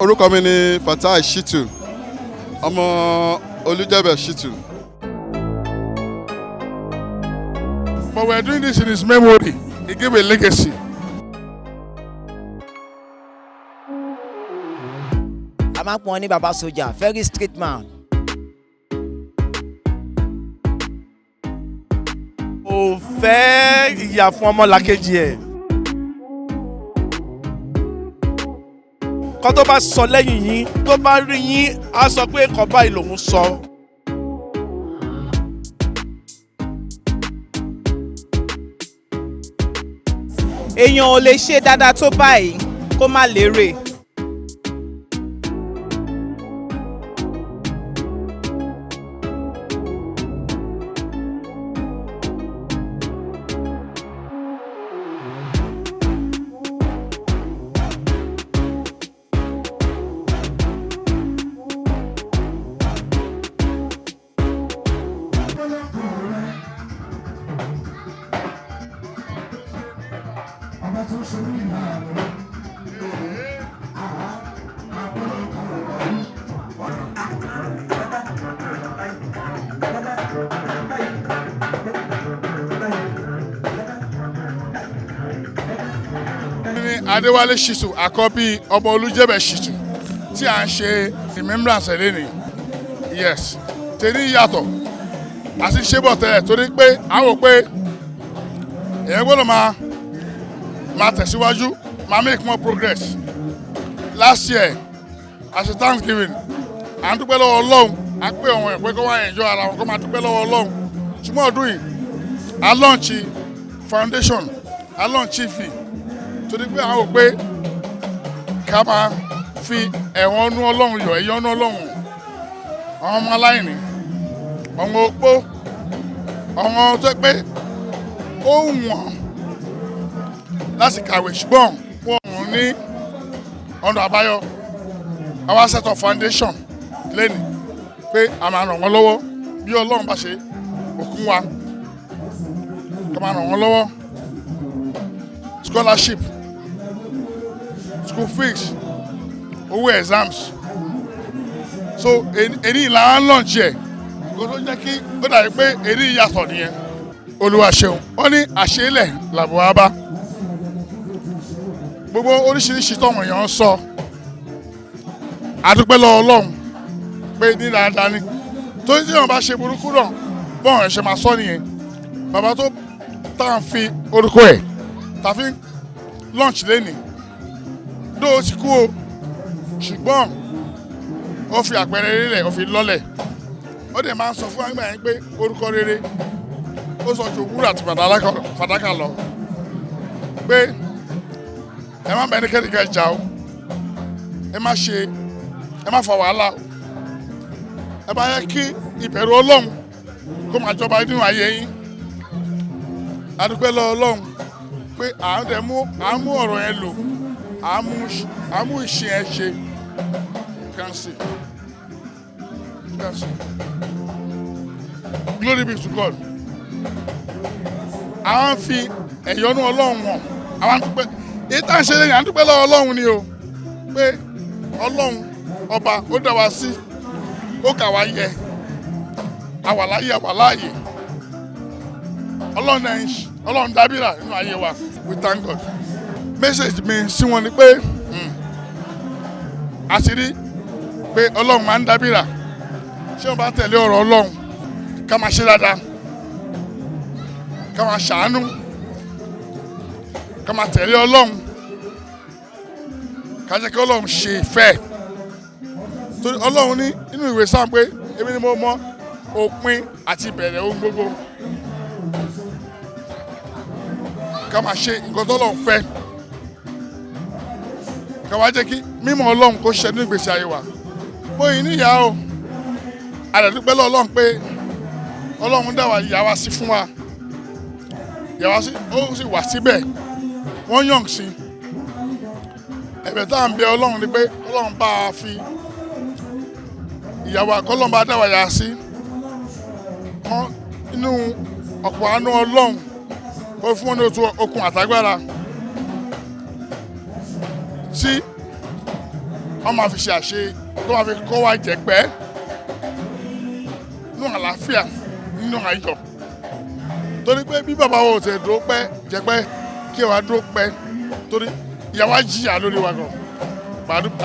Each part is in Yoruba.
Orúkọ mi ni Fatai Shitu, ọmọ Olùjẹ́bẹ̀ Shitu. But we are doing this in his memory. He gave a legacy. A máa ń pọ́n ní baba soja, very street man. Kò fẹ́ ìyà fún ọmọlàkejì ẹ̀. Kọ́ tó bá sọ lẹ́yìn yín, tó bá rí yín, á sọ pé nǹkan báyìí lòún sọ. Èèyàn ò lè ṣe dáadáa tó báyìí kó má lérè. Ní Adéwálé Shitu, àkọ́bí ọmọ Olùjẹ́bẹ̀ Shitu, tí à ń ṣe remembrance ẹ̀ lénìí. Yes, tèmi yàtọ̀ àti ṣé bọ̀ tẹ́lẹ̀, torí pé à ń wò pé èèyàn gbọ́dọ̀ máa tẹ̀síwájú, máa make more progress. Last year, a ṣe Thanksgiving, à ń dúpẹ́ lọ́wọ́ Ọlọ́run, à ń pè àwọn ẹ̀pẹ́ kó wá enjoy ara wọn, kó máa dúpẹ́ lọ́wọ́ Ọlọ́run. Ṣùgbọ́n ọdún yìí, a launch foundation, a launch fee, torí pé àwọn ò pé ká máa fi ẹ̀wọ̀n nú Ọlọ́run yọ̀, ẹ̀yọ́nú Ọlọ́run, àwọn ọmọ aláìní, àwọn opó, àwọn tó pé ó wù wọ́n láti kàwé ṣùgbọ́n wọn ò ní ọ̀nà àbáyọ. Àwa set up foundation lẹ́nìí pé a máa ràn wọ́n lọ́wọ́ bí Ọlọ́run bá ṣe òkun wa, ká máa ràn wọ́n lọ́wọ́, scholarship, school fees, owó exams. So èyí là ń launch ẹ̀. Kó tó jẹ́ kí ó dàbí pé èyí yàtọ̀ nìyẹn. Olúwa ṣeun. Ó ní àṣeélẹ̀ làbọ̀ wá bá gbogbo oríṣiríṣi tọ̀wọ̀n èèyàn ń sọ. Àdúpẹ́ lọ́wọ́ Ọlọ́run pé ní dáadáa ni, torí tí èèyàn bá ṣe burúkú náà, bọ́ọ̀n ẹ̀ ṣe máa sọ nìyẹn. Bàbá tó tá à ń fi orúkọ ẹ̀ tá fi ń launch lẹ́nìí, dó o ti kú o, ṣùgbọ́n ó fi àpẹẹrẹ rere, ó fi lọ́lẹ̀. Ó dẹ̀ máa ń sọ fún àgbà yẹn pé orúkọ rere ó sọ ju wúrà àti fàdákà lọ, pé ẹ má bẹ ẹnikẹ́ni jà o, ẹ má ṣe, ẹ má fa wàhálà o, ẹ bá yẹ kí ìbẹ̀rù Ọlọ́run kó máa jọba nínú ayé yín. A dúpẹ́ lọ́wọ́ Ọlọ́run pé à ń dẹ̀ mú, à ń mú ọ̀rọ̀ yẹn lò, à ń mú ìṣe yẹn ṣe. You can see. You can see. Glory be to God. À ń fi ẹ̀yọ́nú Ọlọ́run wọn, àwọn à ń dúpẹ́. Èyí tá à ń ṣe lẹ́yìn, à ń dúpẹ́ lọ́wọ́ Ọlọ́run ni o, pé Ọlọ́run ọba ó dá wa sí, ó kà wá yẹ, àwa láyé, àwa láàyè. Ọlọ́run náà ń ṣe, Ọlọ́run dábìrà nínú ayé wa. We thank God. Message mi sí wọn ni pé a ti rí pé Ọlọ́run máa ń dábìrà. Ṣé wọn bá tẹ̀lé ọ̀rọ̀ Ọlọ́run, ká máa ṣe dáadáa, ká máa ṣàánú, ká máa tẹ̀lé Ọlọ́run, ká jẹ́ kí Ọlọ́run ṣe ìfẹ́, torí Ọlọ́run ní inú ìwé sáà pé èmi ni mo mọ òpin àti ìbẹ̀rẹ̀ ohun gbogbo. Ká máa ṣe nǹkan tó Ọlọ́run fẹ́, ká wá jẹ́ kí mímọ̀ Ọlọ́run kó ṣe ní ìgbésí ayé wa. Bóyá níyà o, a lè dúpẹ́ lọ́wọ́ Ọlọ́run pé Ọlọ́run dá wa ìyá wa sí fún wa, ìyá wa sí, ó sì wà síbẹ̀, wọ́n yàn sí. Ẹ̀bẹ̀ tá à ń bẹ Ọlọ́run ni pé Ọlọ́run bá a fi ìyá wa, kọ́lọ́run bá dá wa yà sí kán inú ọ̀pọ̀ àánú Ọlọ́run, kó fún wọn ní okun àtagbára tí Wọ́n máa fi ṣe àṣe tó máa fi kọ́ wa jẹ̀pẹ́ nínú àlàáfíà, nínú ayọ̀, torí pé bí bàbá wa ò tẹ̀ dúró pẹ́ jẹ̀pẹ́ kí wa dúró pẹ́, torí ìyàwó jìyà lórí wa gan.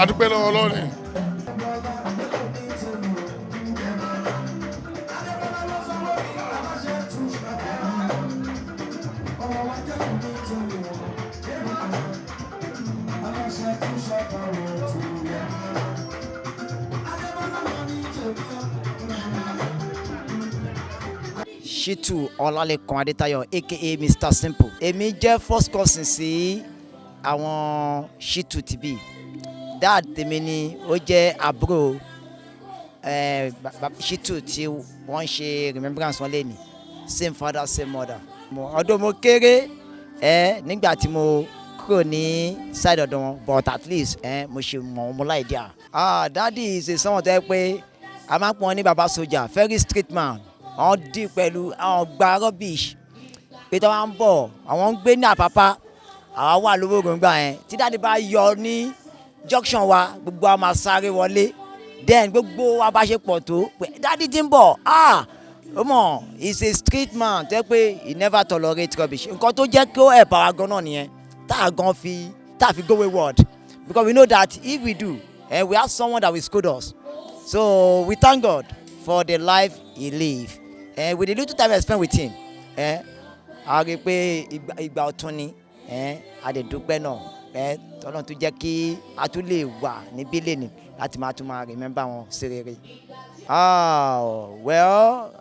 Àdúpẹ́ lọ́wọ́ Ọlọ́run. Shitu Ọlálékan Adétayọ̀, aka Mr Simple. Èmi jẹ́ first cousin sí àwọn Shitu tìbí. Dad tèmi ni ó jẹ́ àbúrò Shitu tí wọ́n ń ṣe remembrance wọn lẹ́nu, same father, same mother. Ọdún mo kéré nígbà tí mo kúrò ní side ọ̀dọ̀ wọn, but at least mo ṣe mọ̀ mo láì díà. Ah, daddy is a someone tó yẹ pé a máa ń pọ́n ní baba soja, very strict man. Àwọn dì pẹ̀lú àwọn gba rubbish pé tí wọ́n ń bọ̀, àwọn ń gbé ní Àpápá, àwa wà lówó gbòǹgbà yẹn. Tí daddy bá yọ ní junction wa, gbogbo wa máa sáré wọlé. Then gbogbo wa bá ṣe pọ̀ tó pé daddy ti ń bọ̀. Ah, ó mọ̀, he is a street man tó yẹ pé he never tolerate rubbish. Nǹkan tó jẹ́ kí ó help àwa gan náà nìyẹn, tá a gan fi tá a fi go wayward, because we know that if we do, we have someone that will scold us. So we thank God for the life he live. With the little time I spend with him, a rí i pé ìgbà ọ̀tun ni. A lè dúpẹ́ náà Ọlọ́run tó jẹ́ kí a tún lè wà níbí lẹ́nu láti máa tún máa remember wọn sí rere. Ah, well,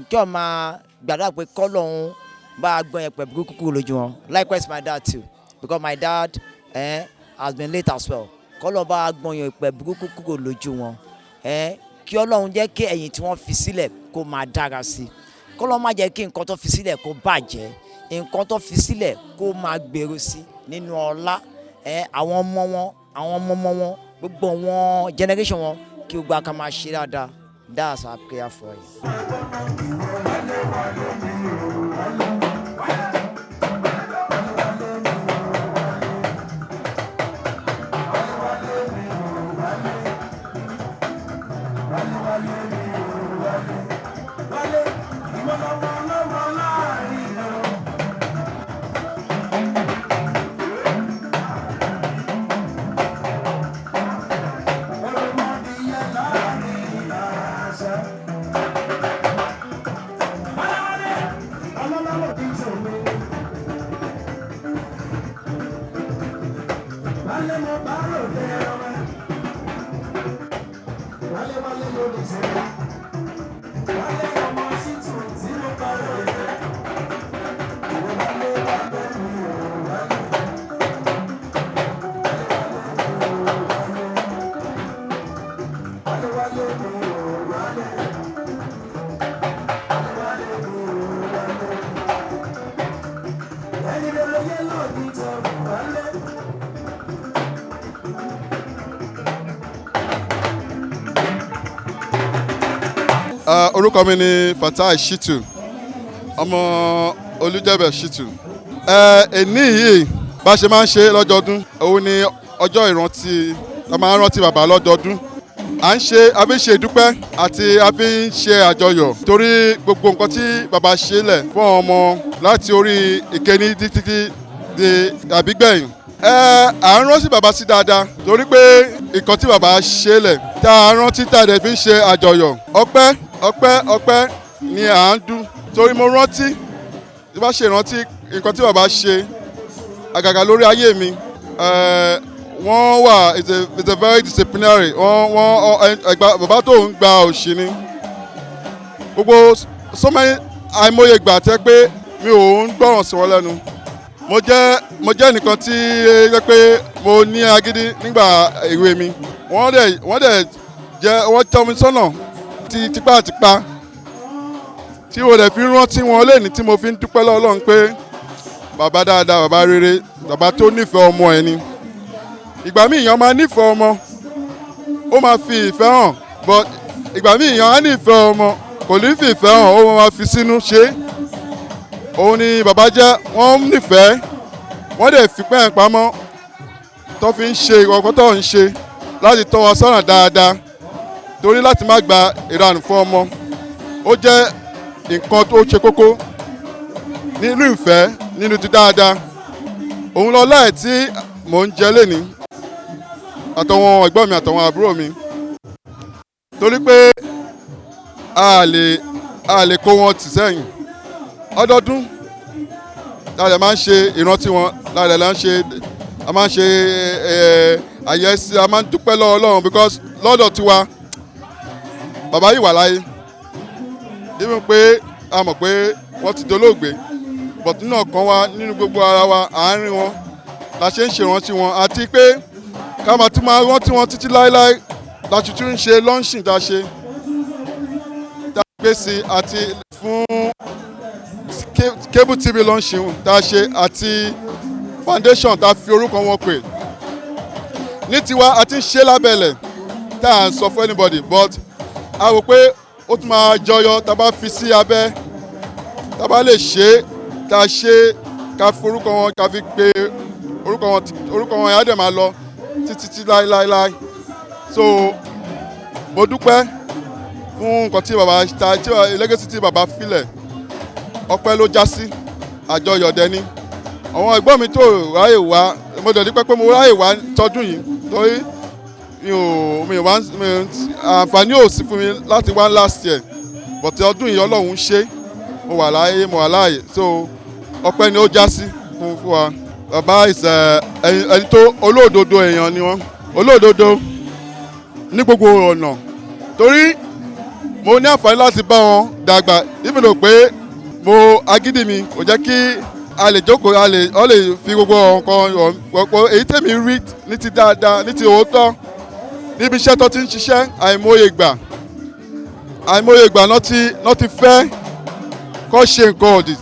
kí ọ máa gbàdúrà pé kọ́lọ́hún bá a gbọ́n yẹn pẹ̀ burúkú kúrò lójú wọn. Likewise my dad too, because my dad has been late as well. Kọ́lọ́hún bá a gbọ́n yẹn pẹ̀ burúkú kúrò lójú wọn. Kí Ọlọ́run jẹ́ kí ẹ̀yìn tí wọ́n fi sílẹ̀ kó máa dára sí i. Kọ́lọ́hún má jẹ́ kí nǹkan tó fi sílẹ̀ kó bàjẹ́, nǹkan tó fi sílẹ̀ kó máa gbèrú sí nínú ọlá. Àwọn ọmọ wọn, àwọn ọmọ ọmọ wọn, gbogbo wọn, generation wọn, kí gbogbo aka máa ṣe dáadáa. That's our prayer for you. Orúkọ mi ni Fatai Shitu, ọmọ Olújẹ́bẹ̀ Shitu. Èní yìí, bá ṣe máa ń ṣe lọ́dọọdún, òun ni ọjọ́ ìrántí la máa ń rántí bàbá lọ́dọọdún. À ń ṣe, a fi ń ṣe ìdúpẹ́ àti a fi ń ṣe àjọyọ̀, torí gbogbo nǹkan tí bàbá ṣe lẹ̀ fún àwọn ọmọ láti orí ìkíní títí di àbígbẹ̀yìn. À ń rántí bàbá sí dáadáa, torí pé nǹkan tí bàbá ṣe lẹ̀ tá a rántí, tá a dẹ̀ fi ń ṣe àjọyọ̀, ọpẹ́, ọpẹ́, ọpẹ́ ni à ń dún. Torí mo rántí tí bá ṣe ìrántí nǹkan tí bàbá ṣe, àgàgà lórí ayé mi, wọ́n wà is a very disciplinary. Wọ́n ẹgbà bàbá tó ń gba òṣì ni gbogbo so many àìmọye ìgbà tẹ́ pé mi ò ń gbọ́ràn sí wọn lẹ́nu. Mo jẹ́ nìkan tí jẹ́ pé mo ní agídí nígbà èwe mi. Wọ́n dẹ̀ jẹ́ wọ́n tọ́ mi sọ́nà ti tipátipá tí mo dẹ̀ fi rántí wọn lẹ́ni, tí mo fi ń dúpẹ́ lọ́wọ́ Ọlọ́run pé bàbá dáadáa, bàbá rere, bàbá tó nífẹ̀ẹ́ ọmọ ẹ̀ ni. Ìgbà míì èèyàn máa nífẹ̀ẹ́ ọmọ, ó máa fi ìfẹ́ hàn, but ìgbà míì èèyàn á nífẹ̀ẹ́ ọmọ, kò ní fi ìfẹ́ hàn, ó máa fi sínú ṣe. Òun ni bàbá jẹ́. Wọ́n nífẹ̀ẹ́, wọ́n dẹ̀ fi pẹ́ pamọ́ tó fi ń ṣe ìkọ̀kọ̀ tó ń ṣe. Láti tọ́ wọn sọ́nà dáadáa, torí láti má gba ìranù fún ọmọ, ó jẹ́ nǹkan tó ṣe kókó nínú ìfẹ́, nínú ti dáadáa. Òun lọ láì tí mò ń jẹ lénìí, àtàwọn ẹ̀gbọ́n mi, àtàwọn àbúrò mi, torí pé a lè kó wọn tì sẹ́yìn. Ọdọọdún láti máa ń ṣe ìrántí wọn, láti máa ń ṣe, a máa ń ṣe àyẹ́sí, a máa ń dúpẹ́ lọ́wọ́ Ọlọ́run, because lọ́dọ̀ tiwa, bàbá yìí wà láyé, even pé a mọ̀ pé wọ́n ti dolóògbé, but nínú ọkàn wa, nínú gbogbo ara wa, àárín wọn la ṣe ń ṣèrántí wọn, àti pé ká máa tún máa rántí wọn títí láéláé la ṣe tún ń ṣe launching tá a ṣe, tá a gbé sí, àti fún cable TV launching tá a ṣe, àti foundation tá a fi orúkọ wọn pè. Ní tiwa, a ti ń ṣe lábẹ́lẹ̀ tá à ń sọ fún anybody, but a rò pé ó tún máa jọyọ tá a bá fi sí abẹ́, tá a bá lè ṣe é, tá a ṣe, ká fi orúkọ wọn, ká fi pe orúkọ wọn, orúkọ wọn yẹn á dẹ̀ máa lọ títí tí láéláéláé. So mo dúpẹ́ fún nǹkan tí bàbá ta, tí legacy tí bàbá filẹ̀. Ọpẹ́ ló já sí, àjọyọ̀ dẹni. Àwọn ẹ̀gbọ́n mi tó ráyè wá, mo dẹ̀ dúpẹ́ pé mo ráyè wá tọdún yìí, torí mi ò wá, mi ò àǹfààní ò sí fún mi láti wá last year, but ọdún yìí, Ọlọ́run ń ṣe, mo wà láàyè, mo wà láàyè. So ọpẹ́ ni ó já sí fún wa. Bàbá is ẹni tó olódodo èèyàn ni wọ́n, olódodo ní gbogbo ọ̀nà, torí mo ní àǹfààní láti bá wọn dàgbà, even though pé mo agídí mi kò jẹ́ kí a lè jókòó, a lè ọ lè fi gbogbo nǹkan ọ̀pọ̀ èyí tèmi rí ní ti dáadáa, ní ti òótọ́, níbi iṣẹ́ tó ti ń ṣiṣẹ́. Àìmọye ìgbà náà ti fẹ́ kọ́ ṣe nǹkan òdì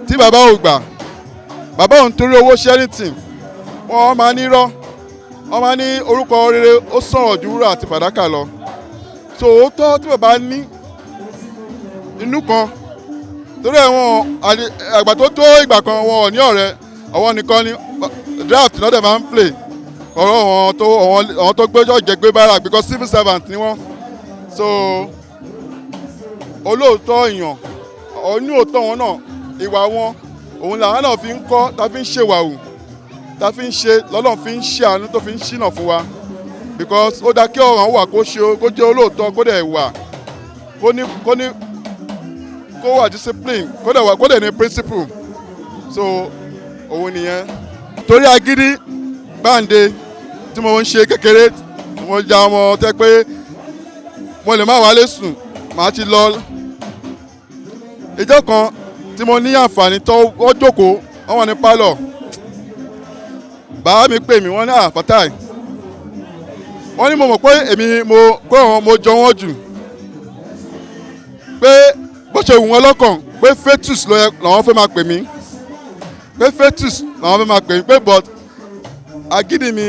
tí bàbá ò gbà. Bàbá òun torí owó ṣe anything, wọ́n máa ní irọ́, wọ́n máa ní orúkọ rere ó sọ̀rọ̀ ju wúrà àti fàdákà lọ. So òótọ́ tí bàbá ní inú kan, torí ẹ̀wọ̀n àgbà tó tó ìgbà kan, wọn ò ní ọ̀rẹ́, àwọn nìkan ni draft náà dẹ̀ máa ń play ọ̀rọ̀ àwọn tó gbẹ́jọ́ jẹ́ gbé bára, because civil servant ni wọ́n. So olóòótọ́ èèyàn, onú òótọ́ wọn náà, ìwà wọn, òun làwọn náà fi ń kọ́, tá fi ń ṣèwàwù, tá fi ń ṣe lọ́lọ́run fi ń ṣe àánú tó fi ń ṣìnà fún wa, because ó dáa kí ọ̀ràn wà, kó ṣe, kó jẹ́ olóòótọ́, kó dẹ̀ wà, kó ní kó wà discipline, kó dẹ̀ wà, kó dẹ̀ ní principle. So òun nìyẹn. Torí agídí gbàǹde tí mo ń ṣe kékeré, mo ja ọmọ tẹ́ pé mo lè má wálé sùn, màá ti lọ. Ìjọ kan tí mo ní àǹfààní tó wọ́n jókòó, wọ́n wà ní pálọ̀, bàbá mi pè mí, wọ́n ní, "Ah, Fatai," wọ́n ní, "mo mọ̀ pé èmi mo kó àwọn mo jọ wọ́n jù, pé bó ṣe wù wọ́n lọ́kàn pé Fetus ló yẹ làwọn fẹ́ máa pè mí, pé Fetus làwọn fẹ́ máa pè mí, pé but agídí mi,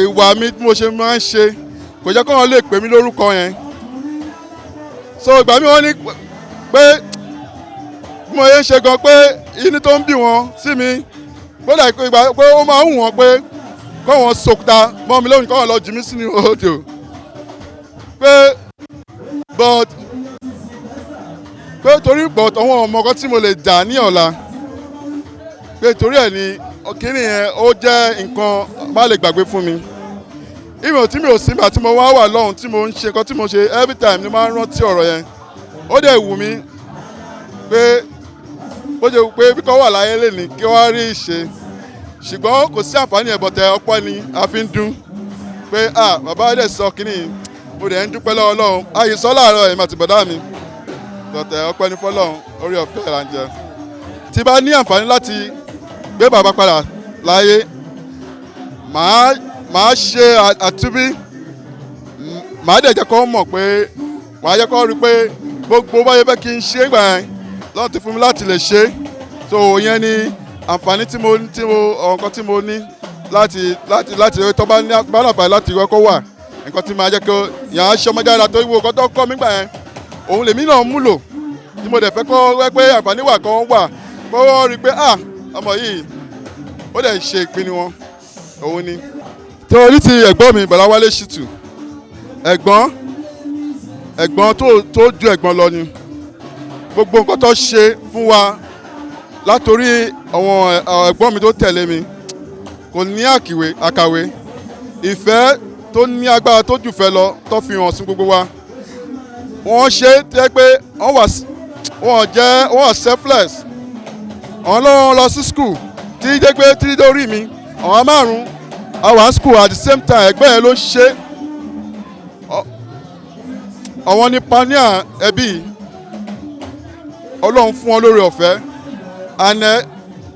ìwà mi, bí mo ṣe máa ń ṣe, kò jẹ́ kó wọn lè pè mí lórúkọ yẹn." So ìgbà mi, wọ́n ní pé bí mo yẹ ń ṣe gan, pé inú tó ń bí wọn sí mi kódà, ìgbà pé ó máa ń wù wọ́n pé kó wọn sòkúta mọ́ mi lónìí, kó wọn lọ jù mí sínú odò, pé but pé torí but àwọn ọmọ kan tí mo lè dà ní ọ̀la, pé torí ẹ̀ ni kíní yẹn ó jẹ́ nǹkan má lè gbàgbé fún mi. Ìmọ̀ tí mi ò sí nígbà tí mo wá wà lọ́hùn, tí mo ń ṣe nǹkan tí mo ṣe, every time ni mo máa ń rántí ọ̀rọ̀ yẹn. Ó dẹ̀ wù mí pé bó ṣe pé bí kò wà láyé lẹ́ni kí wọ́n rí ìṣe, ṣùgbọ́n kò sí àǹfààní ẹ̀bọ̀tẹ̀. Ọpọ́ ni a fi ń dún pé ah, bàbá dẹ̀ sọ kínní, mo dẹ̀ ń dúpẹ́ lọ́wọ́ Ọlọ́run. Àyè sọ láàárọ̀ èmi àti bọ̀dá mi tọ̀tẹ̀, ọpẹ́ ní fọlọ́run, orí ọ̀fẹ́ là ń jẹ. Tí bá ní àǹfààní láti gbé bàbá padà láyé, màá ṣe àtúbí, màá dẹ̀ jẹ́ kó mọ̀ pé màá jẹ́ kó rí pé gbogbo báyẹn fẹ́ kí n ṣe é gbà yẹn lọ́n ti fún mi láti lè ṣe. So ìyẹn ni àǹfààní tí mo nǹkan tí mo ní láti tó bá ní bá láǹfààní láti kọ́kọ́ wà, nǹkan tí màá jẹ́ kó yàn á ṣe ọmọ jáde, tó ìwò nǹkan tó kọ́ mi gbà yẹn, òun lèmi náà múlò, tí mo dẹ̀ fẹ́ kọ́ wẹ́ pé àǹfààní wà kan wà kó wọ́n rí i pé ah, ọmọ yìí ó dẹ̀ ṣe ìpinnu wọn. Òun ni. Torí ti ẹ̀gbọ́n mi, Bọ̀dá Wálé Ṣítù, ẹ̀gbọ́n ẹ̀gbọ́n tó ju ẹ̀gbọ́n lọ ni. Gbogbo nǹkan tó ṣe fún wa látòrí àwọn ẹ̀gbọ́n mi tó tẹ̀lé mi kò ní àkàwé. Ìfẹ́ tó ní agbára tó jùfẹ́ lọ tó fi hàn sí gbogbo wa, wọ́n ṣe é tẹ́ pé wọ́n wà wọ́n jẹ́, wọ́n wà selfless. Àwọn lọ́wọ́ lọ sí school tí jẹ́ pé tí lórí mi, àwọn márùn-ún àwọn school at the same time. Ẹgbẹ́ yẹn ló ń ṣe. Àwọn ní pioneer ẹbí. Ọlọ́run fún wọn lórí ọ̀fẹ́, and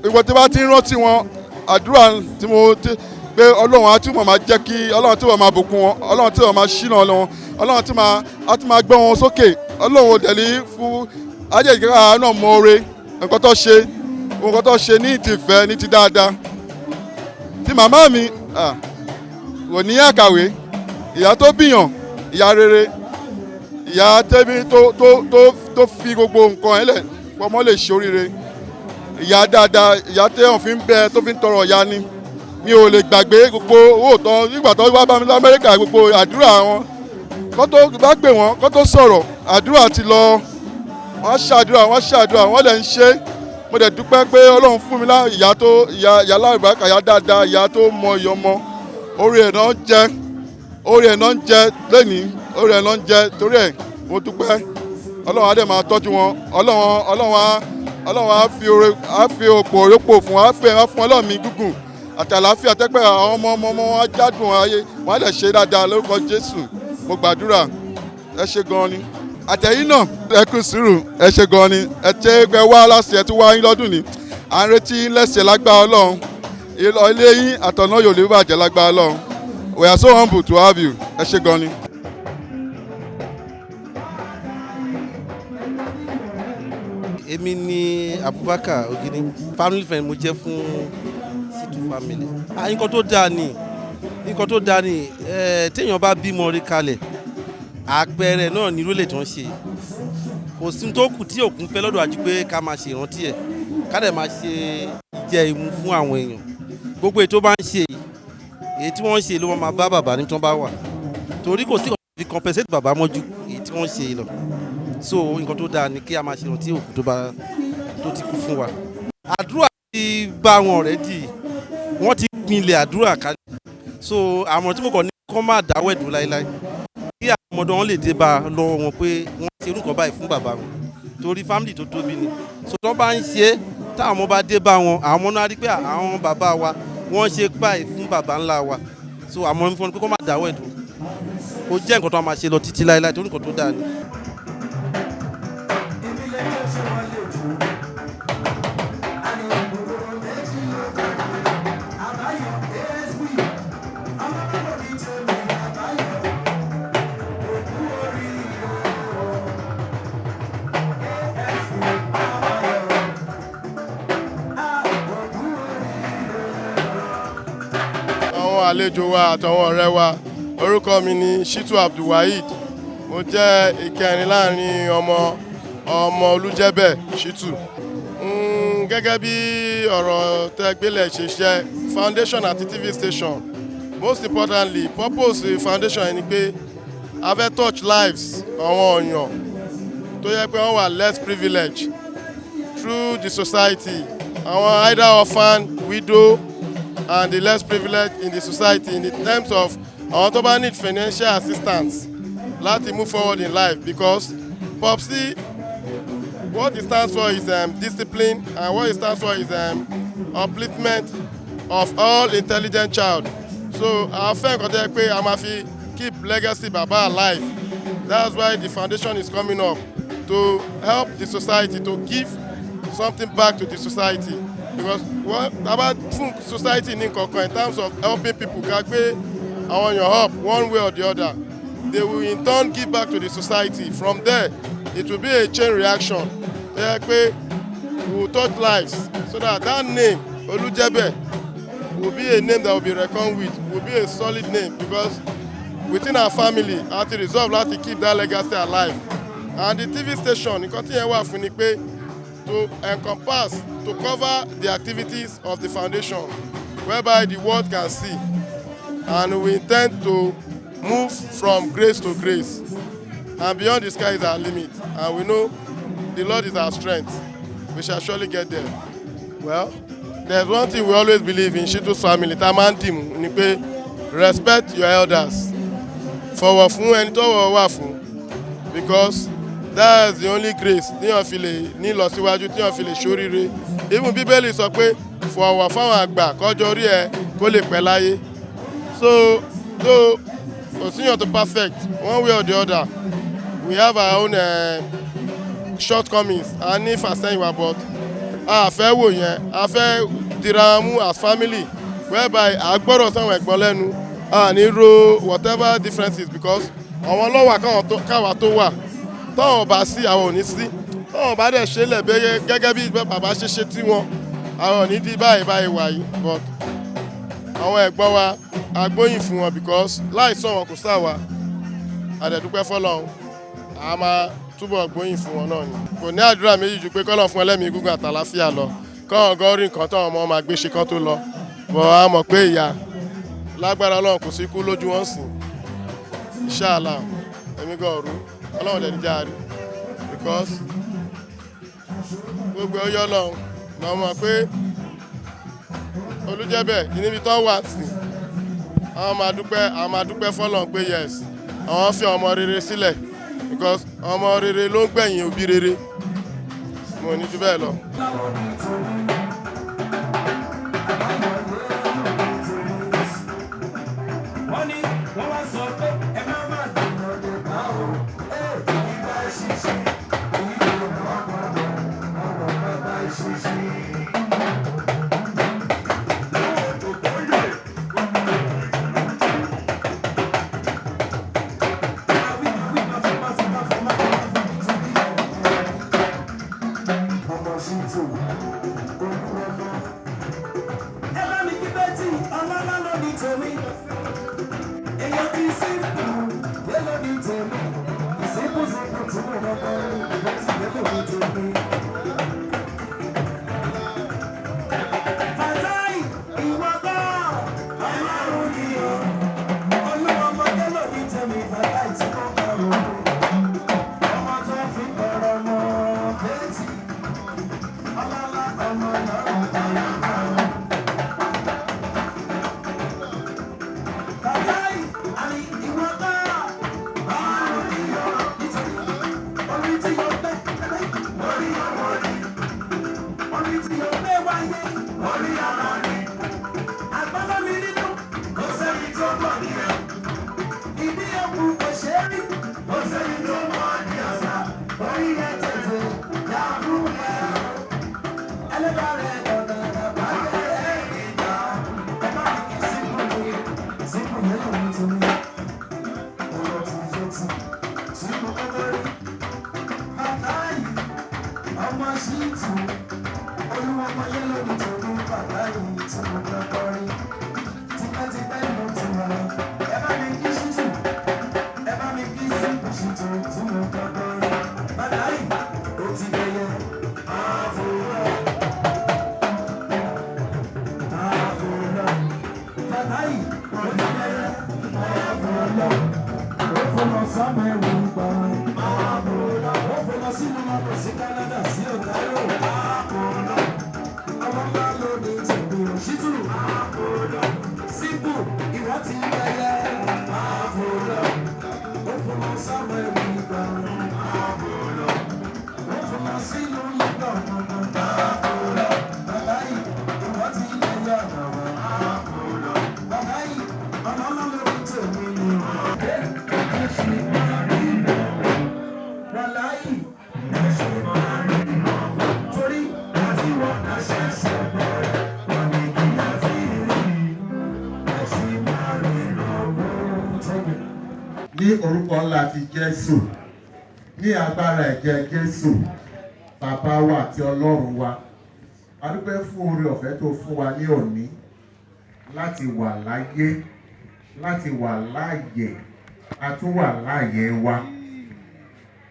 ìwọ tí bá ti ń rántí wọn, àdúrà tí mo ti pé Ọlọ́run á túbọ̀ máa jẹ́ kí Ọlọ́run túbọ̀ máa bùkún wọn, Ọlọ́run túbọ̀ máa ṣínà wọn, Ọlọ́run tí máa á tún máa gbé wọn sókè. Ọlọ́run ò dẹ̀lí fún ajẹ́jẹ́ náà mọ oore nǹkan tó ṣe, nǹkan tó ṣe ní tìfẹ́, ní ti dáadáa. Tí màmá mi kò ní àkàwé. Ìyá tó bíyàn, ìyá rere, ìyá tẹ́bí tó fi gbogbo nǹkan ẹ̀ lẹ̀ ọmọ lè ṣe oríire, ìyá dáadáa, ìyá téèyàn fi ń bẹ, tó fi ń tọrọ ìyá ni. Mi ò lè gbàgbé gbogbo owó tó nígbà tó wá bá mi lamẹ́ríkà, gbogbo àdúrà wọn, kó tó bá pè wọ́n, kó tó sọ̀rọ̀, àdúrà ti lọ. Wọ́n ṣàdúrà, wọ́n ṣàdúrà, wọ́n lè ń ṣe. Mo dẹ̀ dúpẹ́ pé Ọlọ́run fún mi lá ìyá tó ìyá lárúbákà, ìyá dáadáa, ìyá tó mọ ìyá ọmọ. Orí ẹ̀ náà ń jẹ, orí ẹ̀ náà ń jẹ lẹ́nìí, orí ẹ̀ náà ń jẹ. Torí ẹ̀ mo dúpẹ́. Ọlọ́run á dẹ̀ máa tọ́jú wọn. Ọlọ́run á fi oore, á fi òpò òrépò fún wọn, á fẹ́ á fún Ọlọ́run mi gígùn àti àlàáfíà tẹ́pẹ́. Àwọn ọmọ ọmọ ọmọ wọn á jádùn ayé wọn, á lè ṣe dáadáa lórúkọ Jésù. Mo gbàdúrà. Ẹ ṣe gan ni. Àtẹ̀yìn náà, ẹ kú sùúrù, ẹ ṣe gan ni. Ẹ ṣe ẹ wá láti ẹ tún wá yín lọ́dún ni. À ń retí lẹ́sẹ̀ lágbára Ọlọ́run. Ilé yín àtọ̀nà yóò lè bàjẹ́ lágbára Ọlọ́run. We are so humble to have you. Ẹ ṣe gan ni. Èmi ni Abubakar Ogini, family friend mo jẹ́ fún Shitu family. Ah, nǹkan tó dáa ni, nǹkan tó dáa ni. Téèyàn bá bímọ rí kalẹ̀, àpẹẹrẹ náà ní irú tó ń ṣe. Kò sí tó kù tí òkun fẹ́ lọ́dọ̀ àjú pé ká máa ṣe ìrántí ẹ̀, ká dẹ̀ máa ṣe ìjẹ ìmu fún àwọn èèyàn. Gbogbo èyí tó bá ń ṣe yìí, èyí tí wọ́n ń ṣe ló máa bá bàbá ní tí wọ́n bá wà, torí kò sí fi compensate bàbá mọ́jú èyí tí wọ́n ń ṣe yìí lọ. So nǹkan tó dáa ni kí a máa ṣe ìrántí òkú tó bá tó ti kú fún wa. Àdúrà ti bá wọn already, wọ́n ti pinlẹ̀ àdúrà kalẹ̀. So àmọ́ tí mo kàn ní kọ́ máa dáwọ́ ẹ̀dùn láéláé, kí àwọn ọmọdé wọn lè dé bá a lọ́wọ́ wọn pé wọ́n ṣe irú nǹkan báyìí fún bàbá wọn, torí family tó tóbi ni. So tó bá ń ṣe é, táwọn ọmọ bá dé bá wọn, àwọn ọmọ náà rí pé àwọn bàbá wa wọ́n ṣe báyìí fún bàbá ńlá wa. So àmọ́ fún wọn pé kó má dáwọ́ ẹ̀dùn, kó jẹ́ nǹkan tó máa ṣe lọ títí láéláé, torí nǹkan tó dáa ni. Àwọn àlejò wa àtàwọn ọ̀rẹ́ wa, orúkọ mi ni Shitu Abdulwaheed. Mo jẹ́ ìkẹrin láàrin ọmọ ọmọ Olújẹ́bẹ̀ Shitu. Gẹ́gẹ́ bí ọ̀rọ̀ tẹ́gbélẹ̀ ṣe ṣe, foundation àti TV station, most importantly, purpose foundation yẹn ni pé a fẹ́ touch lives àwọn èèyàn tó yẹ pé wọ́n wà less privileged through the society, àwọn either orphan, widow and the less privileged in the society, in the terms of àwọn tó bá need financial assistance láti move forward in life, because Popsi, what it stands for is discipline, and what it stands for is upliftment of all intelligent child. So a fẹ́ nǹkan tó yẹ pé a máa fi keep legacy baba alive. That's why the foundation is coming up, to help the society, to give something back to the society, because wọ́n taba fún society ní nǹkankan in terms of helping people, ká gbé àwọn èèyàn up one way or the other, they will in turn give back to the society. From there, it will be a chain reaction tó yẹ pé we will touch lives, so that that name Olujebe will be a name that will be reckoned with, will be a solid name, because within our family, a ti resolve láti keep that legacy alive. And the TV station, nǹkan tí yẹn wà fún ni pé to encompass, to cover the activities of the foundation, whereby the world can see. And we intend to move from grace to grace. And beyond the sky is our limit. And we know the Lord is our strength. We shall surely get there. Well, there's one thing we always believe in Shittu's family, tá a máa ń dìmú, ni pé respect your elders. Fọ̀wọ̀ fún ẹni tọ́wọ̀ wà fún, because that's the only grace tíyàn fi lè ní ìlọsíwájú, tíyàn fi lè ṣoríire. Even Bíbélì sọ pé fọ̀wọ̀ fáwọn àgbà kọjọ orí ẹ kó lè pẹ́ láyé. So though kò síyàn tó perfect, one way or the other, we have our own shortcomings, a ní ìfàsẹ́yìnwá, but a fẹ́ wò yẹn, a fẹ́ dira mú as family, whereby a gbọ́dọ̀ sáwọn ẹ̀gbọ́n lẹ́nu, a ní ro whatever differences, because àwọn lọ́wọ́ káwa tó wà, táwọn bá sí, àwọn ò ní sí, táwọn bá dẹ̀ ṣe lẹ̀ bẹ́ẹ̀ gẹ́gẹ́ bí bàbá ṣe ṣe tí wọn, àwọn ò ní di báyìí báyìí wà yìí. But àwọn ẹ̀gbọ́n wa, a gbóyìn fún wọn, because láìsọ wọn, kò sáwa. A dẹ̀ dúpẹ́ fọ́lọ́run, a máa túbọ̀ gbóyìn fún wọn náà ni. Kò ní àdúrà méjì ju pé kọ́lọ̀ fún ẹlẹ́mìí gígùn àtàláfíà lọ, kọ́hàn gan rí nǹkan táwọn ọmọ máa gbé ṣe kán tó lọ bọ̀. A mọ̀ pé ìyá lágbára Ọlọ́run, kò sí kú lójú wọn sìn, inshallah. Èmi gan ọ̀rú Ọlọ́run dẹ̀ ní járe, because gbogbo ọyọ́ Ọlọ́run lọ́ mọ̀ pé Olújẹ́bẹ̀ níbi tó wà sí, àwọn máa dúpẹ́ fọ́lọ́run pé yes, àwọn fi ọmọ rere sílẹ̀, because ọmọ rere ló ń gbẹ̀yìn òbí rere. Mo ní jù bẹ́ẹ̀ lọ. Wọ́n ní wọ́n wá sọ pé ẹ má má dùn lè bá o. Ìgbà ṣíṣe èyí ló wà gbọ́dọ̀ ọ̀rọ̀ bàbá ṣíṣe. Ọmọ Shittu Olúwọmọ. Ẹ bá mi kí Betty ọlọ́lá lóní tèmi. Èèyàn ti simple Yé lóní tèmi. Simple simple tí mo kọ́kọ́ rí Betty yé lóní tèmi. Fatai ìwọ gan Ọlọ́run ni o. Olúwọmọdé lóní tèmi, Fatai tí mo kọ́ o. Ọmọ tó fi ń tọrọ mọ́ Betty. Ọlọ́lá ọmọ náà ọ̀la. Fatai àní ìwọ gan Ọlọ́run ni o. Nítorí orí tí yóò gbé orí ọmọ ni. Orí tí yóò gbé wáyé orí ọmọ ni. Àgbọ́dọ̀ mi nínú kò sẹ́ni tó mọ̀ ní ẹ̀. Ìdí òkú kò ṣe é rí, kò sẹ́ni tó mọ̀ ní ọ̀sà. Orí ẹ̀ tètè yàgò ẹ̀. Ẹlẹ́dàá rẹ̀ ọ̀nà àbáyé ẹ̀ ìgbà. Ẹ bá mi kí sípò mi, Sípò yẹn lóní tèmi. Ọ̀rọ̀ tí yé ti tí mo kọ́kọ́ rí. Fatai Ọmọ Shittu Olúwọmọ yẹn lóní tèmi. Fatai tí mo kọ́kọ́ rí. Tipẹ́tipẹ́ ni mo ti wà. Ẹ bá mi kí Shittu, ẹ bá mi kí sípò. Shittu tí mo kọ́kọ́ rí. Fatai Ó ti dẹyẹ. Àfòrọ̀. Àfòrọ̀. Fatai Ó ti dẹyẹ. Àfòrọ̀. Ó fọlọ sábẹ́ wù gbà. Àfòrọ̀. Ó fọlọ sínú lọ́dọ̀ sí Canada sí Ontario. Àfòrọ̀. Àwọn ńlá lóde tèmi ò Shittu Àfòrọ̀. Simple ìwọ ti yẹyẹ. Àfòrọ̀. Ó fọlọ sábẹ́ wù gbà. Àfòrọ̀. Ó fọlọ sínú lọ́dọ̀ kankan. Àfòrọ̀. Fatai Ìwọ ti yẹyẹ ọ̀nà wa. Àfòrọ̀. Fatai Ọlọ́lá lórí tèmi ni o. Wàláyì torí àti wọ́n àṣẹṣẹ bẹ̀rẹ̀ wọ́n ní kí á fi rí ẹ̀sìn máa rí lọ́wọ́ tẹ̀lé. Ní orúkọ ńlá ti Jésù, ní agbára ẹ̀jẹ̀ Jésù, bàbá wa àti Ọlọ́run wa, a dúpẹ́ fún oore ọ̀fẹ́ tó fún wa ní òní láti wà láyé, láti wà láàyè, a tún wà láàyè wa.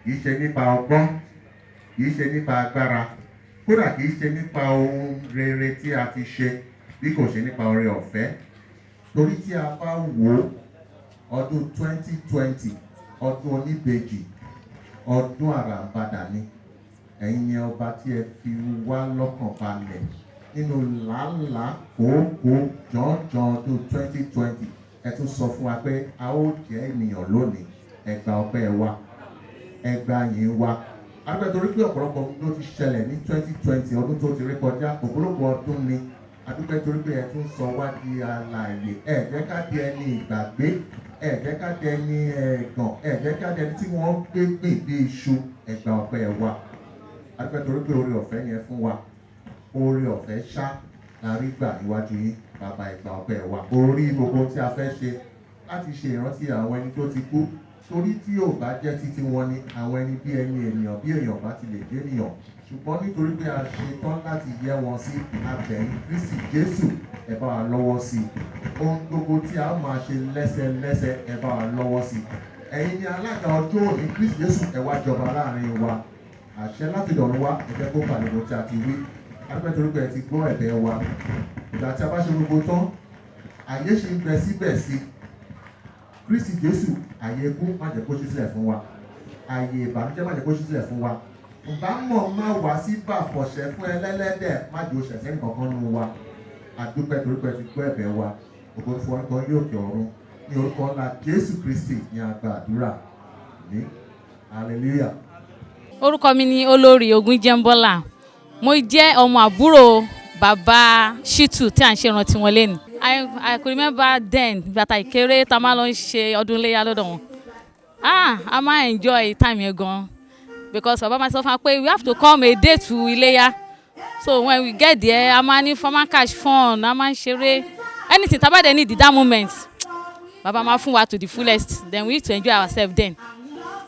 Kì í ṣe nípa ọgbọ́n, kì í ṣe nípa agbára, kódà kì í ṣe nípa ohun rere tí a ti ṣe, bí kò ṣe nípa oore ọ̀fẹ́. Torí tí a bá wò ó, ọdún 2020, ọdún oníbejì, ọdún àràǹbarà ni. Ẹ̀yin ni ọba tí ẹ fi wá lọ́kàn balẹ̀ nínú làálàá kòókòó jọ̀ọ́jọ̀ ọdún 2020. Ẹ tún sọ fún wa pé a ó jẹ́ ènìyàn lónìí. Ẹ gba ọpẹ́ wa, ẹ gba yìn wa. Adúpẹ́ torí pé ọ̀pọ̀lọpọ̀ ló ti ṣẹlẹ̀ ní 2020, ọdún tó ti rí kọjá, ọ̀pọ̀lọpọ̀ ọdún ni. Adúpẹ́ torí pé ẹ tún sọ wá di alààyè. Ẹ jẹ́ ká di ẹni ìgbàgbé, ẹ jẹ́ ká di ẹni ẹ̀gàn, ẹ jẹ́ ká di ẹni tí wọ́n gbé gbìn bí iṣu. Ẹ gba ọpẹ́ wa. Adúpẹ́ torí pé oore ọ̀fẹ́ yẹn fún wa, oore ọ̀fẹ́ ṣá la rí gbà níwájú yín. Bàbá, ẹ gba ọpẹ́ wa. Orí gbogbo tí a fẹ́ ṣe láti ṣe ìrántí àwọn ẹni tó ti kú, torí tí ò bá jẹ́ títí wọn ni àwọn ẹni bí ẹni, ènìyàn bí èèyàn bá ti lè jẹ́ ènìyàn, ṣùgbọ́n nítorí pé a ṣe tán láti yẹ wọn sí abẹ́yìn, Kristi Jésù, ẹ bá wa lọ́wọ́ sí i. Ohun gbogbo tí a máa ṣe lẹ́sẹlẹ́sẹ, ẹ bá wa lọ́wọ́ sí i. Ẹ̀yin ni alága ọjọ́ òní. Kristi Jésù, ẹ wá jọba láàrin wa. Àṣẹ láti dọ̀run wá, ẹ jẹ́ kó pàdé tí a ti wí. Adúpẹ́ torí pé ẹ ti gbọ́ ẹ̀bẹ̀ wa. Ìgbà tí a bá ṣe gbogbo tán, àyè ṣe ń bẹ síbẹ̀ sí. Kristi Jésù, àyè ikú, má jẹ́ kó ṣí sílẹ̀ fún wa. Àyè ìbànújẹ́, má jẹ́ kó ṣí sílẹ̀ fún wa. Ǹbá mọ̀ má wá sí bàfọ̀ṣẹ́ fún ẹlẹ́lẹ́dẹ̀, má jẹ́ oṣù ẹ̀sẹ̀ nìkankan nù wa. Adúpẹ́ torí pé ẹ ti gbọ́ ẹ̀bẹ̀ wa. Ògo fún orúkọ yóò kẹ́ ọ̀run. Ní orúkọ ńlá Jésù Kristi ní a gba àdúrà ní. Hallelujah. Orúkọ mi ni Olórí Ogunjẹ́ńbọ́lá. Mo jẹ́ ọmọ àbúrò bàbá Shitu tí à ń ṣe ìrántí wọn lẹ́nu. I could remember then, bàtà ìkéré tá a máa lọ ń ṣe ọdún iléyà lọ́dọ̀ wọn. Ah, a máa enjoy time yẹn gan because bàbá máa sọ fún wa pé we have to come a day to iléyà. So when we get there, a máa ní fun, catch fun, a máa ń ṣeré. Anything tá a bá dẹ̀ need that moment, bàbá máa fún wa to the fullest. Then we need to enjoy ourselves then.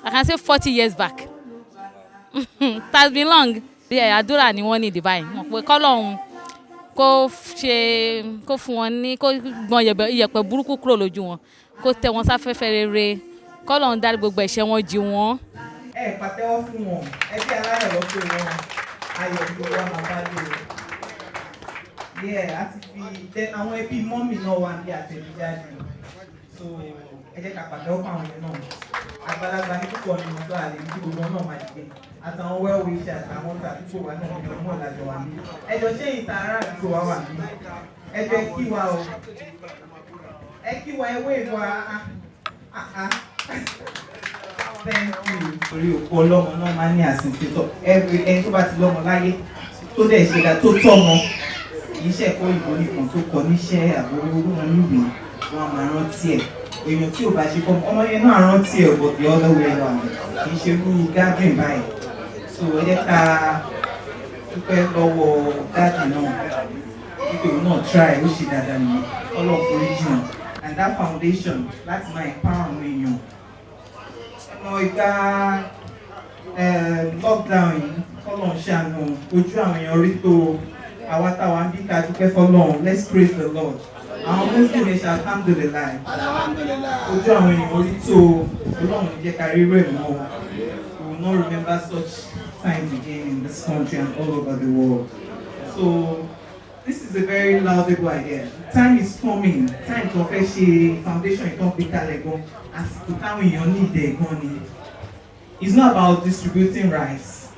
I can say 40 years back. It has been long. Yeah, àdúrà ni wọ́n ní ìdí báyìí. Mọ̀ pé kọ́lọ́hún kó ṣe kó fún wọn ní kó gbọ́n iyẹ̀pẹ̀ burúkú kúrò lójú wọn, kó tẹ́ wọn sáfẹ́fẹ́ rere, kọ́lọ́hún dárí gbogbo ẹ̀ṣẹ̀ wọn jì wọ́n. Ẹ pàtẹ́wọ́ fún wọn. Ẹbí aláyọ̀ ló pè wọ́n. Ayọ̀ ló wà máa bá lè o. Yeah, àti fi then àwọn ẹbí mummy náà wà ní àtẹ̀jáde, so ẹ jẹ́ ká pàtẹ́wọ́ fún àwọn yẹn náà. Àgbàlagbà ní púpọ̀ nínú tó àlè ní gbogbo wọn náà máa dìde, àtàwọn well wishers, àwọn tàdúgbò wa náà ní ọmọ ìlàjọ wa ní. Ẹ jọ, ṣé ìta ará àdúgbò wa wà ní? Ẹ jọ, ẹ kí wa o, ẹ kí wa, ẹ wave wa. Ah ah, thank you. Torí òkú ọlọ́mọ náà máa ń ní àsìkò tó every ẹni tó bá ti lọ́mọ láyé, tó dẹ̀ ṣe dá tó tọ́mọ, kì í ṣe ẹ̀kọ́ ìbò nìkan tó kọ níṣẹ́ àbúrò wọn níwèé, wọn á máa rántí ẹ̀. Èèyàn tí ò bá ṣe fọmọ ọmọ yẹn náà rántí ẹ̀, but the other way round, kì í ṣe irú gathering báyìí. So ẹ jẹ́ ká dúpẹ́ lọ́wọ́ daddy náà wípé òun náà try, ó ṣe dáadáa nìyẹn. Ọlọ́run forí jì wọ́n. And that foundation láti máa empower àwọn èèyàn ọmọ ìgbà lockdown yìí, kọ́lọ́run ṣàánú, ojú àwọn èèyàn rí tó. Àwa táwa ń bí, ká dúpẹ́ fọlọ́run. Let's praise the Lord. Àwọn Muslim ẹ̀ ṣe alhamdulillahi. Ojú àwọn èèyàn rí tó. Ọlọ́run jẹ́ ká rí rẹ̀ mọ́. We will not remember such times again in this country and all over the world. So this is a very laudable idea. Time is coming, time tó fẹ́ ṣe foundation ìtàn gbé kalẹ̀ gan, àsìkò táwọn èèyàn ní ìdẹ̀ gan ni. It's not about distributing rice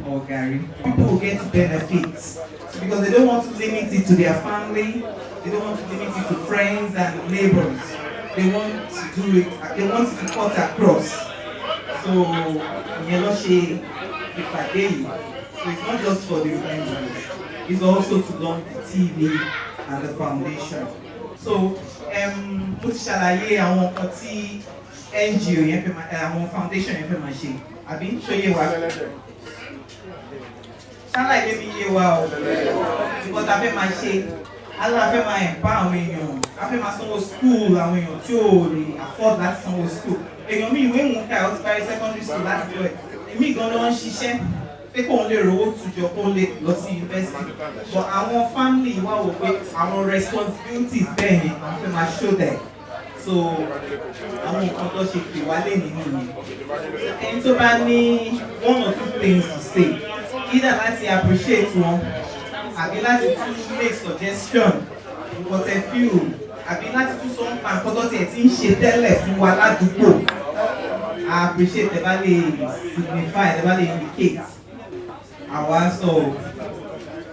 or garri. People will get benefits because they don't want to limit it to their family. They don't want to limit it to friends and neighbors. They want to do it, they want it to cut across. So ìyẹn ló ṣe ìpàdé yìí. So it's not just for the remembrance, it's also to launch the TV and the foundation. So mo ti ṣàlàyé àwọn nǹkan tí NGO yẹn fẹ́ máa, àwọn foundation yẹn fẹ́ máa ṣe, àbí ṣó yé wa? Ṣàlàyé mi yé wa o? Nǹkan tá a fẹ́ máa ṣe, alá fẹ́ máa empower àwọn èèyàn, a fẹ́ máa sanwó school àwọn èèyàn tí ò lè afford láti sanwó school. Èèyàn mi, ìwé ìwọ̀n ká, ó ti parí secondary school láti jọ ẹ̀, èmi gan ló ń ṣiṣẹ́ pé kóun lè rówó tùjọ, kóun lè lọ sí university, but àwọn family wá wò pé àwọn responsibilities bẹ́ẹ̀ yẹn, àwọn fẹ́ máa show them. So àwọn nǹkan tó ṣe pè wálé nínú yẹn, ẹni tó bá ní one or two things to say, either láti appreciate wọn àbí láti tún make suggestion, nǹkan tẹ feel. àbí láti tún sọ nípa nǹkan tó tiẹ̀ ti ń ṣe tẹ́lẹ̀ fún wa ládùúgbò. I appreciate ẹ bá lè signify, ẹ bá lè indicate. Àwa sọ ò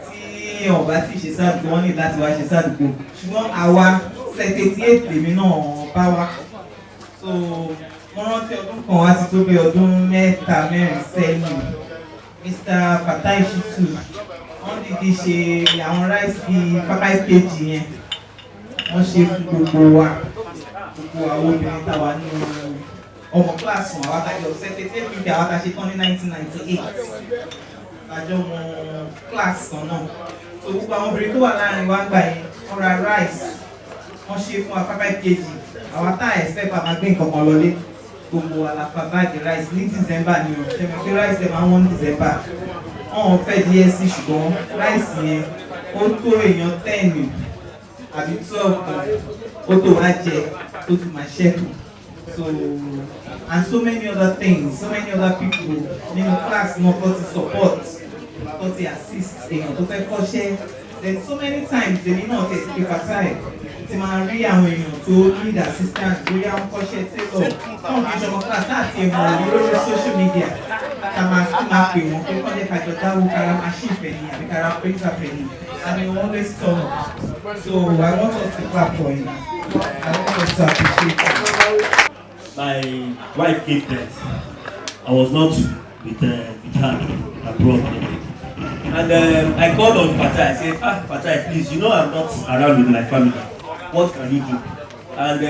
tí ọba tí ṣe sádùúgbò, wọ́n ní láti wá ṣe sádùúgbò, ṣùgbọ́n àwa 38 lèmi náà bá wa. So mo rántí ọdún kan wá ti tó bí ọdún 3 4 sẹ́yìn, Mr. Fatai Shittu, wọ́n dìde ṣe àwọn rice bíi 5 kg yẹn, wọ́n ṣe fún gbogbo wa, gbogbo àwọn obìnrin táwa nínú ọmọ kíláàsì wọn, àwọn àtàjọ 38 fifty, àwọn àtàṣe tán ní 1998, àjọ mọ kíláàsì kan náà. So gbogbo àwọn obìnrin tó wà láàrin wa gbà yẹn, wọ́n ra rice, wọ́n ṣe fún wa 5 kg. Àwọn tá à expect pa máa gbé nǹkan kan lọlé, gbogbo àlàfà báàgì rice ní December ni o. Ṣe mọ̀ pé rice ẹ̀ máa wọ́n ní December? Wọ́n ò fẹ́ díẹ̀ sí, ṣùgbọ́n rice yẹn ó tó èèyàn 10 àbí 12 kan, ó tó wá jẹ, tó tún máa ṣẹ́kù. So, and so many other things, so many other people nínú class náà tó ti support, tó ti assist èèyàn tó fẹ́ kọ́ṣẹ́. Then so many times èmi náà tẹ̀ sí pé Fatai ti máa rí àwọn èèyàn tó need assistance, bóyá ń kọ́ṣẹ́ tailor náà, kì í ṣọmọ class láti ẹ̀mọ̀ rí lórí social media, ká máa tí máa pè wọ́n pé kọ́jẹ́ kájọ dáwó kára machine fẹ̀ ni àbí kára printer fẹ̀ ni, and he always turn up. So I want us to clap for him. I want us to appreciate him. My wife gave birth. I was not with her abroad. And I called on Fatai. I said, "Ah, Fatai, please, you know I'm not around with my family. What can you do?" And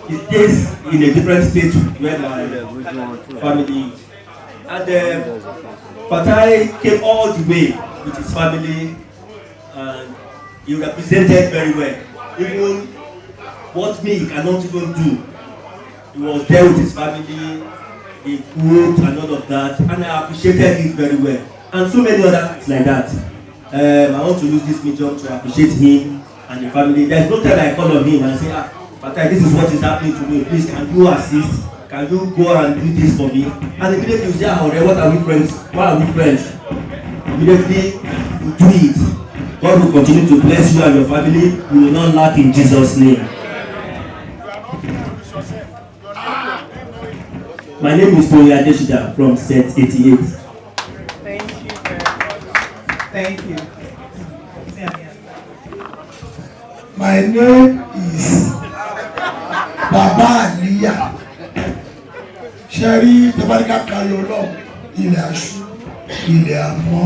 he stays in a different state where my family is. And Fatai came all the way with his family and he represented very well. Even what me he cannot even do. He was there with his family, he cooked and all of that, and I appreciated it very well. And so many other things like that. I want to use this medium to appreciate him and the family. There's no time I call on him and say, "Ah, Fatai, this is what is happening to me. Please, can you assist? Can you go and do this for me?" And immediately you say, "Ah, ọ̀rẹ́, what are we friends? Why are we friends?" Immediately you do it. God will continue to bless you and your family. You will not lack in Jesus' name. My name is Toyin Adesida from Set 88. Thank you very much. Thank you. My name is Baba Aliya. Ṣe rí tẹ́báríkà kárí ọlọ́run, ilẹ̀ aṣú, ilẹ̀ àmọ́,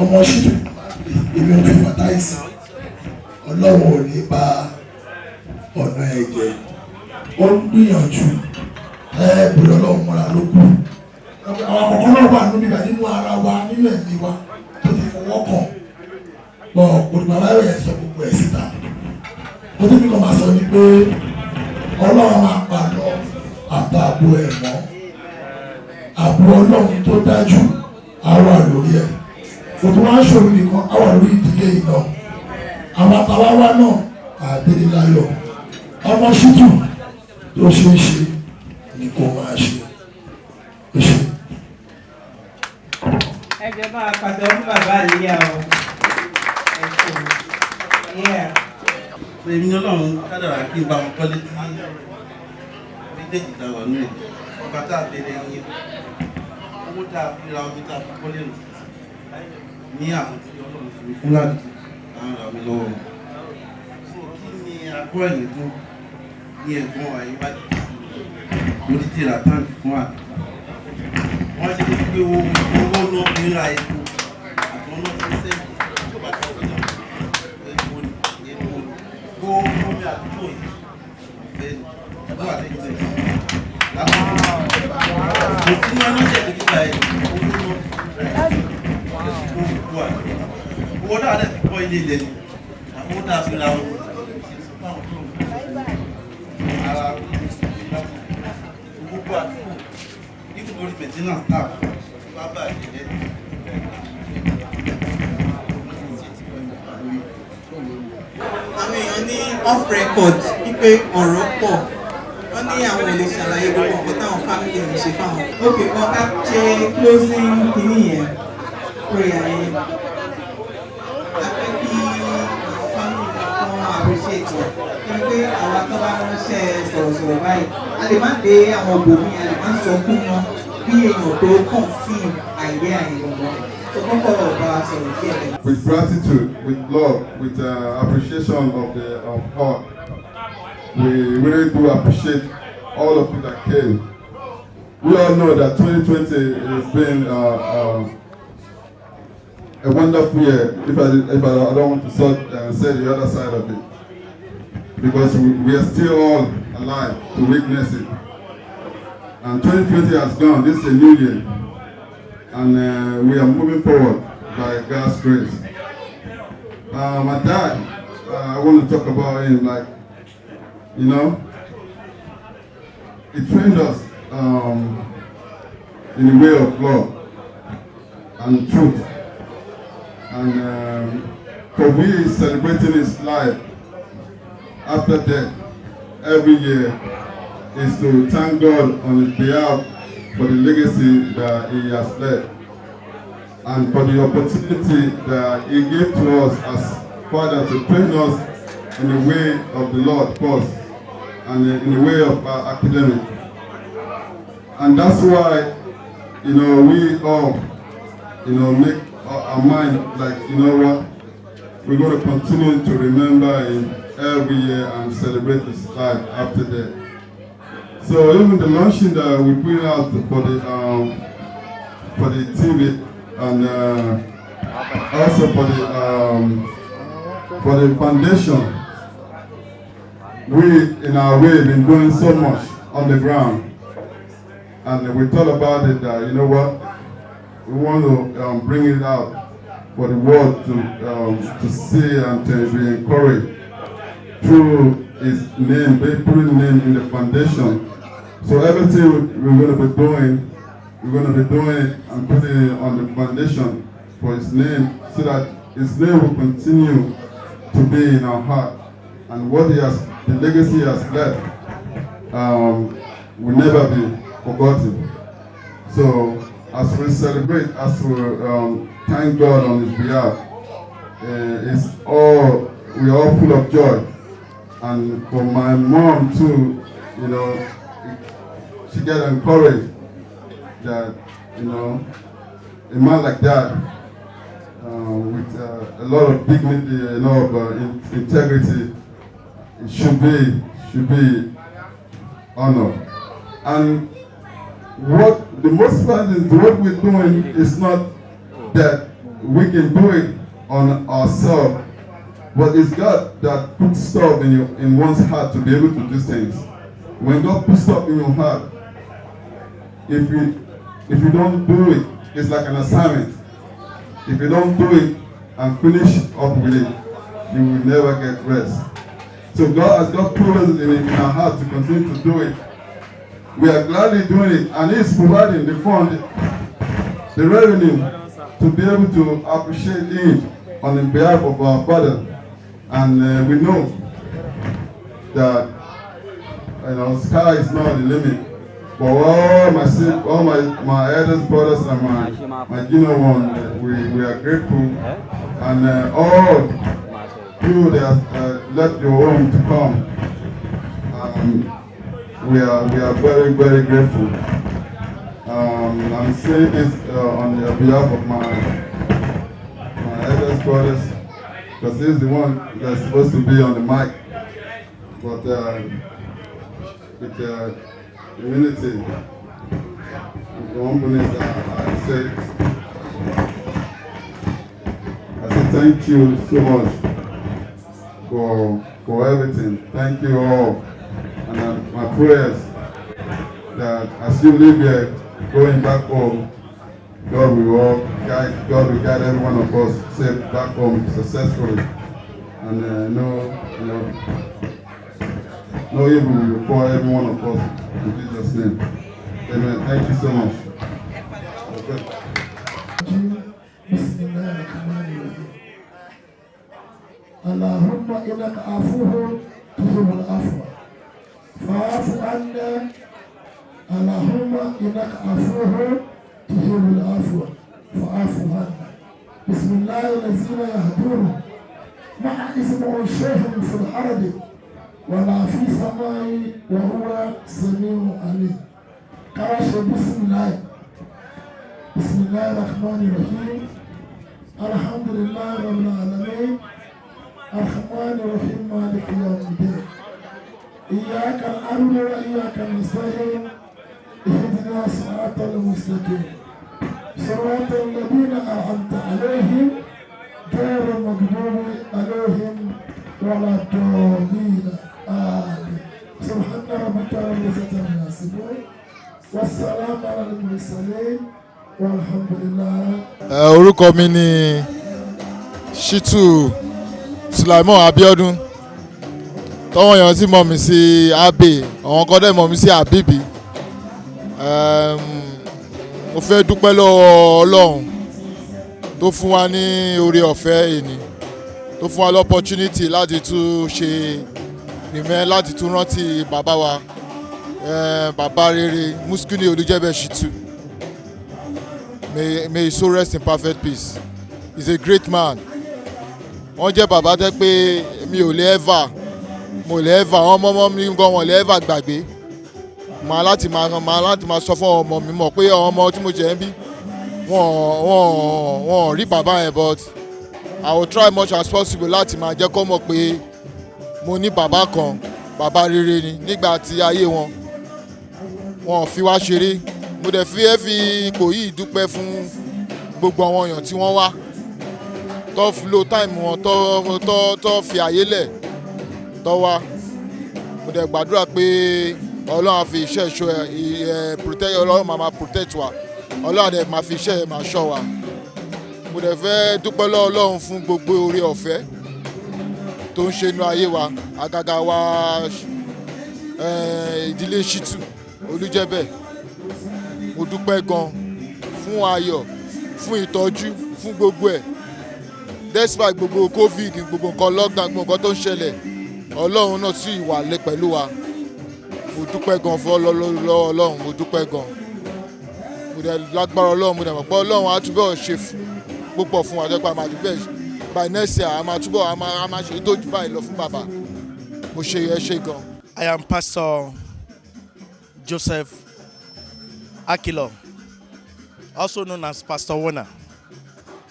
ọmọ Ṣítù, èmi ò fi Fatai sí. Ọlọ́run ò ní bá ọ̀nà ẹ̀jẹ̀. Ó ń gbìyànjú ẹ bèrè ọlọ́run mọ́ra ló kù. Àwọn àkọ́kọ́ náà wà nínú ibà, nínú ara wa, nínú ẹ̀mí wa tó ti fọwọ́ kàn bọ̀ olùbàbá yẹn sọ gbogbo ẹ̀ síta. Mo tún fi kàn máa sọ ni pé ọlọ́run máa pàlọ́ àtààbò ẹ̀ mọ́. Ààbò ọlọ́run tó dájú á wà lórí ẹ̀. Kò tó wá ń ṣòro nìkan, á wà lórí ìdílé yìí náà. Àwọn àtàwáwá náà àdélé láyọ̀. Ọmọ Ṣítù tó ṣe é ṣe ni kò máa ṣe é ṣe. Ẹ jẹ́ bá a pàtẹ́wọ́ fún bàbá àlíyá o. Ẹ ṣeun. Yeah. Èmi ní ọlọ́run kádàrá kí n bá wọn kọ́lé tí méjèèjì ta wà nínú ẹ̀. Ọba tá a bẹ̀rẹ̀ yẹn, owó tá a fi ra omi tá a fi kọ́lé nù ní àwọn tí ọlọ́run fi fún ládùúgbò àwọn rà mí lọ́wọ́ wọn. So kí ni akọ́ ẹ̀yìn tó ní ẹ̀gbọ́n wa yìí wá lórí tí ra táǹkì fún àdúgbò wọ́n ṣe lè fi owó owó náà fi ń ra epo àtúnwọ́n náà fi ń sẹ́yìn tí ó bá ti sọ́jà epo ni epo ni gbogbo omi àdúgbò yìí ọ̀fẹ́ ni ẹ̀gbọ́n àti ẹ̀gbọ́n kò sí ní ọlọ́sẹ̀ tó kíkà ẹ̀ owó náà gbogbo àdúgbò owó náà dẹ̀ fi kọ́ ilé ilẹ̀ ni àwọn náà fi ra owó ara gbogbo àdúgbò nítorí maintenance staff bá bàjẹ́. Àwọn èèyàn ní off record wípé ọ̀rọ̀ pọ̀, wọ́n ní àwọn ò lè ṣàlàyé gbogbo nǹkan táwọn family ń ṣe fáwọn. Ok, kan ká ṣe closing kìíní yẹn, prayer yẹn. A fẹ́ kí àwọn family ètò ẹni pé àwa tó bá ránṣẹ́ sọ̀rọ̀sọ̀rọ̀ báyìí, a lè má dé àwọn òbòmí, a lè má sọ fún wọn bí èèyàn tó kàn sí àìrí àyè gbọ̀ngàn tó kọ́kọ́ bá wa sọ̀rọ̀ díẹ̀ lẹ́nu. With gratitude, with love, with appreciation of God, we really do appreciate all of you that came. We all know that 2020 has been a wonderful year. If I don't want to say the other side of it, because we are still all alive to witness it. And 2020 has gone. This is a new year, and we are moving forward by God's grace. My dad, I want to talk about him. Like, he trained us in the way of love and truth. And for we celebrating his life after death every year is to thank God on his behalf for the legacy that he has left and for the opportunity that he gave to us as father to train us in the way of the Lord first and in the way of our academic. And that's why we all make our mind like, you know what, we're going to continue to remember him every year and celebrate his life after death. So even the launching that we put out for the TV and also for the foundation, we in our way been doing so much on the ground, and we thought about it that, you know what, we want to bring it out for the world to see and to be encouraged through his name, by putting name in the foundation. So everything we're going to be doing, we're going to be doing it and putting it on the foundation for his name, so that his name will continue to be in our heart, and what he has, the legacy he has left, will never be forgotten. So as we celebrate, as we thank God on his behalf, it's all we are all full of joy. And for my mom too, she get encouraged that a man like that, with a lot of dignity, a lot of integrity, it should be honored. And what the most part is, what we're doing is not that we can do it on ourselves, but it's God that puts stuff in one's heart to be able to do things. When God puts stuff in your heart, if you don't do it, it's like an assignment. If you don't do it and finish up with it, you will never get rest. So God, as God put us in our heart to continue to do it, we are gladly doing it, and He's providing the fund, the revenue, to be able to appreciate Him on the behalf of our Father. And we know that sky is not the limit. But all my eldest brothers and my junior one, we are grateful. And all you that left your home to come, we are very, very grateful. I'm saying this on the behalf of my eldest brothers, because he's the one that's supposed to be on the mic. But with humility, with humbleness, I say thank you so much for everything. Thank you all. And my prayers that as you leave here, going back home, God will guide every one of us safe back home successfully. And no evil will befall every one of us in Jesus' name. Amen. Thank you so much. Okay. بسم الله الرحمن الرحيم اللهم إنك عفو تحب العفو فاعف عنا اللهم إنك عفو تحب العفو فاعف عنا بسم الله الذي لا يضر. ما اسمه شيء في الأرض ولا في السماء وهو سميع عليم. كراش بسم الله. بسم الله الرحمن الرحيم. الحمد لله رب العالمين. الرحمن الرحيم مالك يوم الدين. إياك نعبد وإياك نستعين. اهدنا الصراط المستقيم. صراط الذين أنعمت عليهم غير المغضوب عليهم ولا الضالين. آمين. سبحان ربك رب العزة عما يصفون والسلام على المرسلين والحمد لله. Orúkọ mi ni Shitu Sulaimon Abiodun, tọ́wọ́n èèyàn sì mọ̀ mí sí Abe, àwọn kan dẹ̀ mọ̀ mí sí Abibi. Mo fẹ́ dúpẹ́ lọ́wọ́ Ọlọ́run tó fún wa ní oore ọ̀fẹ́ èní, tó fún wa l'opportunity láti tún ṣe rìmẹ́, láti tún rántí bàbá wa, bàbá rere Muskini Olújẹ́bẹ̀ Shitu. May his soul rest in perfect peace. He's a great man. Wọ́n jẹ́ bàbá tẹ́ pé mi ò lè ever, mo lè ever, àwọn ọmọ ọmọ mi gan wọn lè ever gbàgbé. Màá láti máa sọ fún ọmọ mi mọ̀ pé àwọn ọmọ tí mo jẹ́ ń bí wọ́n rí bàbá yẹn, but I will try much as possible láti máa jẹ́ kó mọ̀ pé mo ní bàbá kan, bàbá rere ni. Nígbà tí ayé wọn, wọn ò fi wá ṣeré. Mo dẹ̀ fi ẹ́ fi ipò yìí dúpẹ́ fún gbogbo àwọn èèyàn tí wọ́n wá tó fi lo time wọn, tó fi àyè lẹ̀ tó wá. Mo dẹ̀ gbàdúrà pé Ọlọ́run á fi iṣẹ́ ìṣọ́ ẹ protect, Ọlọ́run máa protect wa, Ọlọ́run á dẹ̀ máa fi iṣẹ́ ẹ̀ máa ṣọ́ wa. Mo dẹ̀ fẹ́ dúpẹ́ lọ́wọ́ Ọlọ́run fún gbogbo oore ọ̀fẹ́ tó ń ṣe inú ayé wa, àgàgà wa ìdílé Shitu Olújẹ́bẹ̀. Mo dúpẹ́ gan fún ayọ̀, fún ìtọ́jú, fún gbogbo ẹ̀. Despite gbogbo COVID, gbogbo nǹkan lockdown, gbogbo nǹkan tó ń ṣẹlẹ̀, Ọlọ́run náà sì wà lé pẹ̀lú wa. Mo dúpẹ́ gan fún lọ́wọ́ Ọlọ́run. Mo dúpẹ́ gan. Mo dẹ̀ lágbára Ọlọ́run, mo dẹ̀ mọ̀ pé Ọlọ́run á túbọ̀ ṣe púpọ̀ fún wa tó pa máa dúpẹ́. By next year, a máa túbọ̀ a máa ṣe tó jù báyìí lọ fún bàbá. Mo ṣe ẹ ṣe gan. I am Pastor Joseph Akilo, also known as Pastor Warner.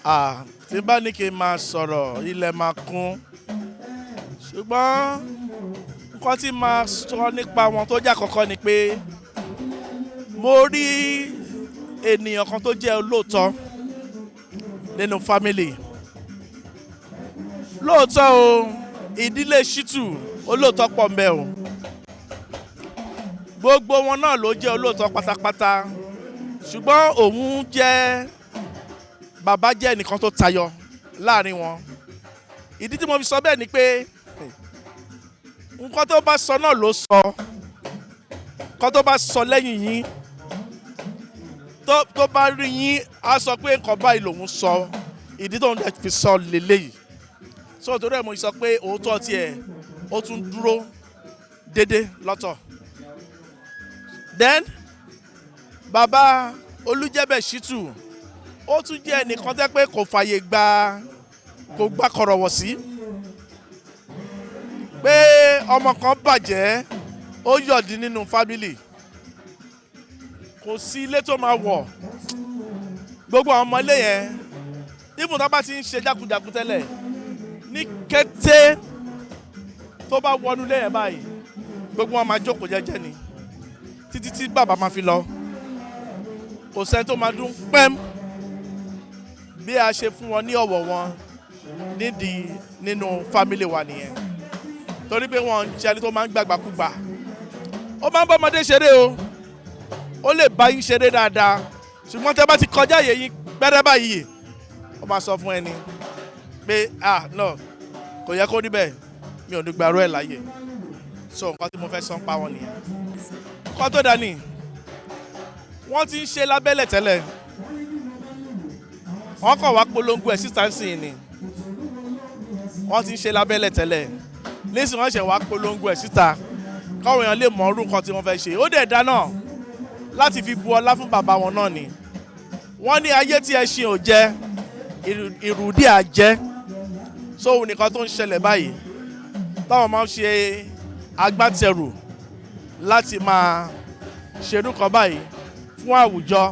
Ah, tí bá ní kí n máa sọ̀rọ̀, ilẹ̀ máa kún. Ṣùgbọ́n nǹkan tí máa sọ nípa wọn tó jẹ́ àkọ́kọ́ ni pé mo rí ènìyàn kan tó jẹ́ olóòótọ́ nínú family. Lóòótọ́ o, ìdílé Shitu, olóòótọ́ pọ̀ mbẹ́ o. Gbogbo wọn náà ló jẹ́ olóòótọ́ pátápátá, ṣùgbọ́n òun jẹ́ bàbá jẹ́ ẹnìkan tó tayọ láàrin wọn. Ìdí tí mo fi sọ bẹ́ẹ̀ ni pé nǹkan tó bá sọ náà ló sọ. Nǹkan tó bá sọ lẹ́yìn yín, tó bá rí yín, á sọ pé nǹkan báyìí lòun sọ, ìdí tóun dẹ̀ fi sọ lélẹ́yìí. So torí ẹ̀ mo sọ pé òótọ́ tiẹ̀ ó tún dúró dédé lọ́tọ̀. Then bàbá Olújẹ́bẹ̀ Shitu, ó tún jẹ́ ẹnìkan tẹ́ pé kò fàyè gba, kò gba kọ̀rọ̀wọ̀ sí pé ọmọ kan bàjẹ́, ó yọ̀dí nínú family. Kò sí ilé tó máa wọ̀, gbogbo àwọn ọmọ ilé yẹn, even tó bá ti ń ṣe jákujàku tẹ́lẹ̀, ní kété tó bá wọnú ilé yẹn báyìí, gbogbo wọn máa jókòó jẹ́jẹ́ ni títí tí bàbá máa fi lọ. Kò sẹ́ni tó máa dún pẹ́m. Bí a ṣe fún wọn ní ọ̀wọ̀ wọn nídìí nínú family wa nìyẹn, torí pé wọn ń ṣe ẹni tó máa ń gbàgbàkúgbà. Ó máa ń bá ọmọdé ṣeré o, ó lè bá yín ṣeré dáadáa, ṣùgbọ́n tẹ́ bá ti kọjá àyè yín pẹ́rẹ́ báyìí, ó máa sọ fún ẹni pé, "Ah, no, kò yẹ kó rí bẹ́ẹ̀, mi ò ní gbàrú ẹ̀ láàyè." So nǹkan tí mo fẹ́ sọ ń pa wọn nìyẹn. Nǹkan tó dání wọ́n ti ń ṣe lábẹ́lẹ̀ tẹ́lẹ̀, wọ́n kàn wá polongo ẹ̀ síta sí ni. Wọ́n ti ń ṣe lábẹ́lẹ̀ tẹ́lẹ̀, nísìnyí wọ́n ṣẹ̀ wá polongo ẹ̀ síta káwọn èèyàn lè mọ irú nǹkan tí wọ́n fẹ́ ṣe. Ó dẹ̀ dáná láti fi bu ọlá fún bàbá wọn náà ni. Wọ́n ní ayé tí ẹṣin ò jẹ, ìrùdí àjẹ́. So òun nìkan tó ń ṣẹlẹ̀ báyìí táwọn máa ń ṣe agbátẹrù láti máa ṣerú kan báyìí fún àwùjọ,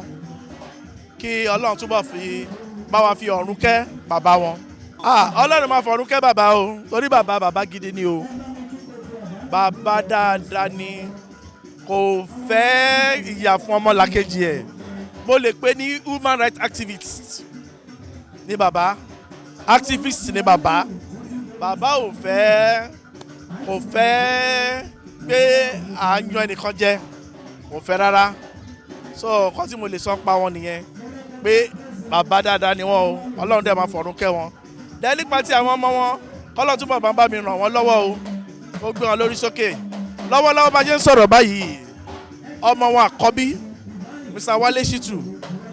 kí Ọlọ́run túbọ̀ fi bá wa fi ọ̀run kẹ́ bàbá wọn. Ah, Ọlọ́run máa fọ̀run kẹ́ bàbá o, torí bàbá, bàbá gidi ni o, bàbá dáadáa ni. Kò fẹ́ ìyà fún ọmọlàkejì ẹ̀. Mo lè pè ní human rights activist ní bàbá, activist ní bàbá. Bàbá ò fẹ́, kò fẹ́ pé à ń yan ẹnìkan jẹ, kò fẹ́ rárá. So nǹkan tí mo lè sọ pa wọn nìyẹn, pé bàbá dáadáa ni wọn o. Ọlọ́run dẹ̀ máa fọ̀run kẹ́ wọn. Dẹ́ nípa ti àwọn ọmọ wọn, kọ́lọ́ túbọ̀ máa bá mi ràn wọ́n lọ́wọ́ o, ó gbé wọn lórí sókè. Lọ́wọ́lọ́wọ́ bá ṣe ń sọ̀rọ̀ báyìí, ọmọ wọn àkọ́bí, Mr. Wale Shitu,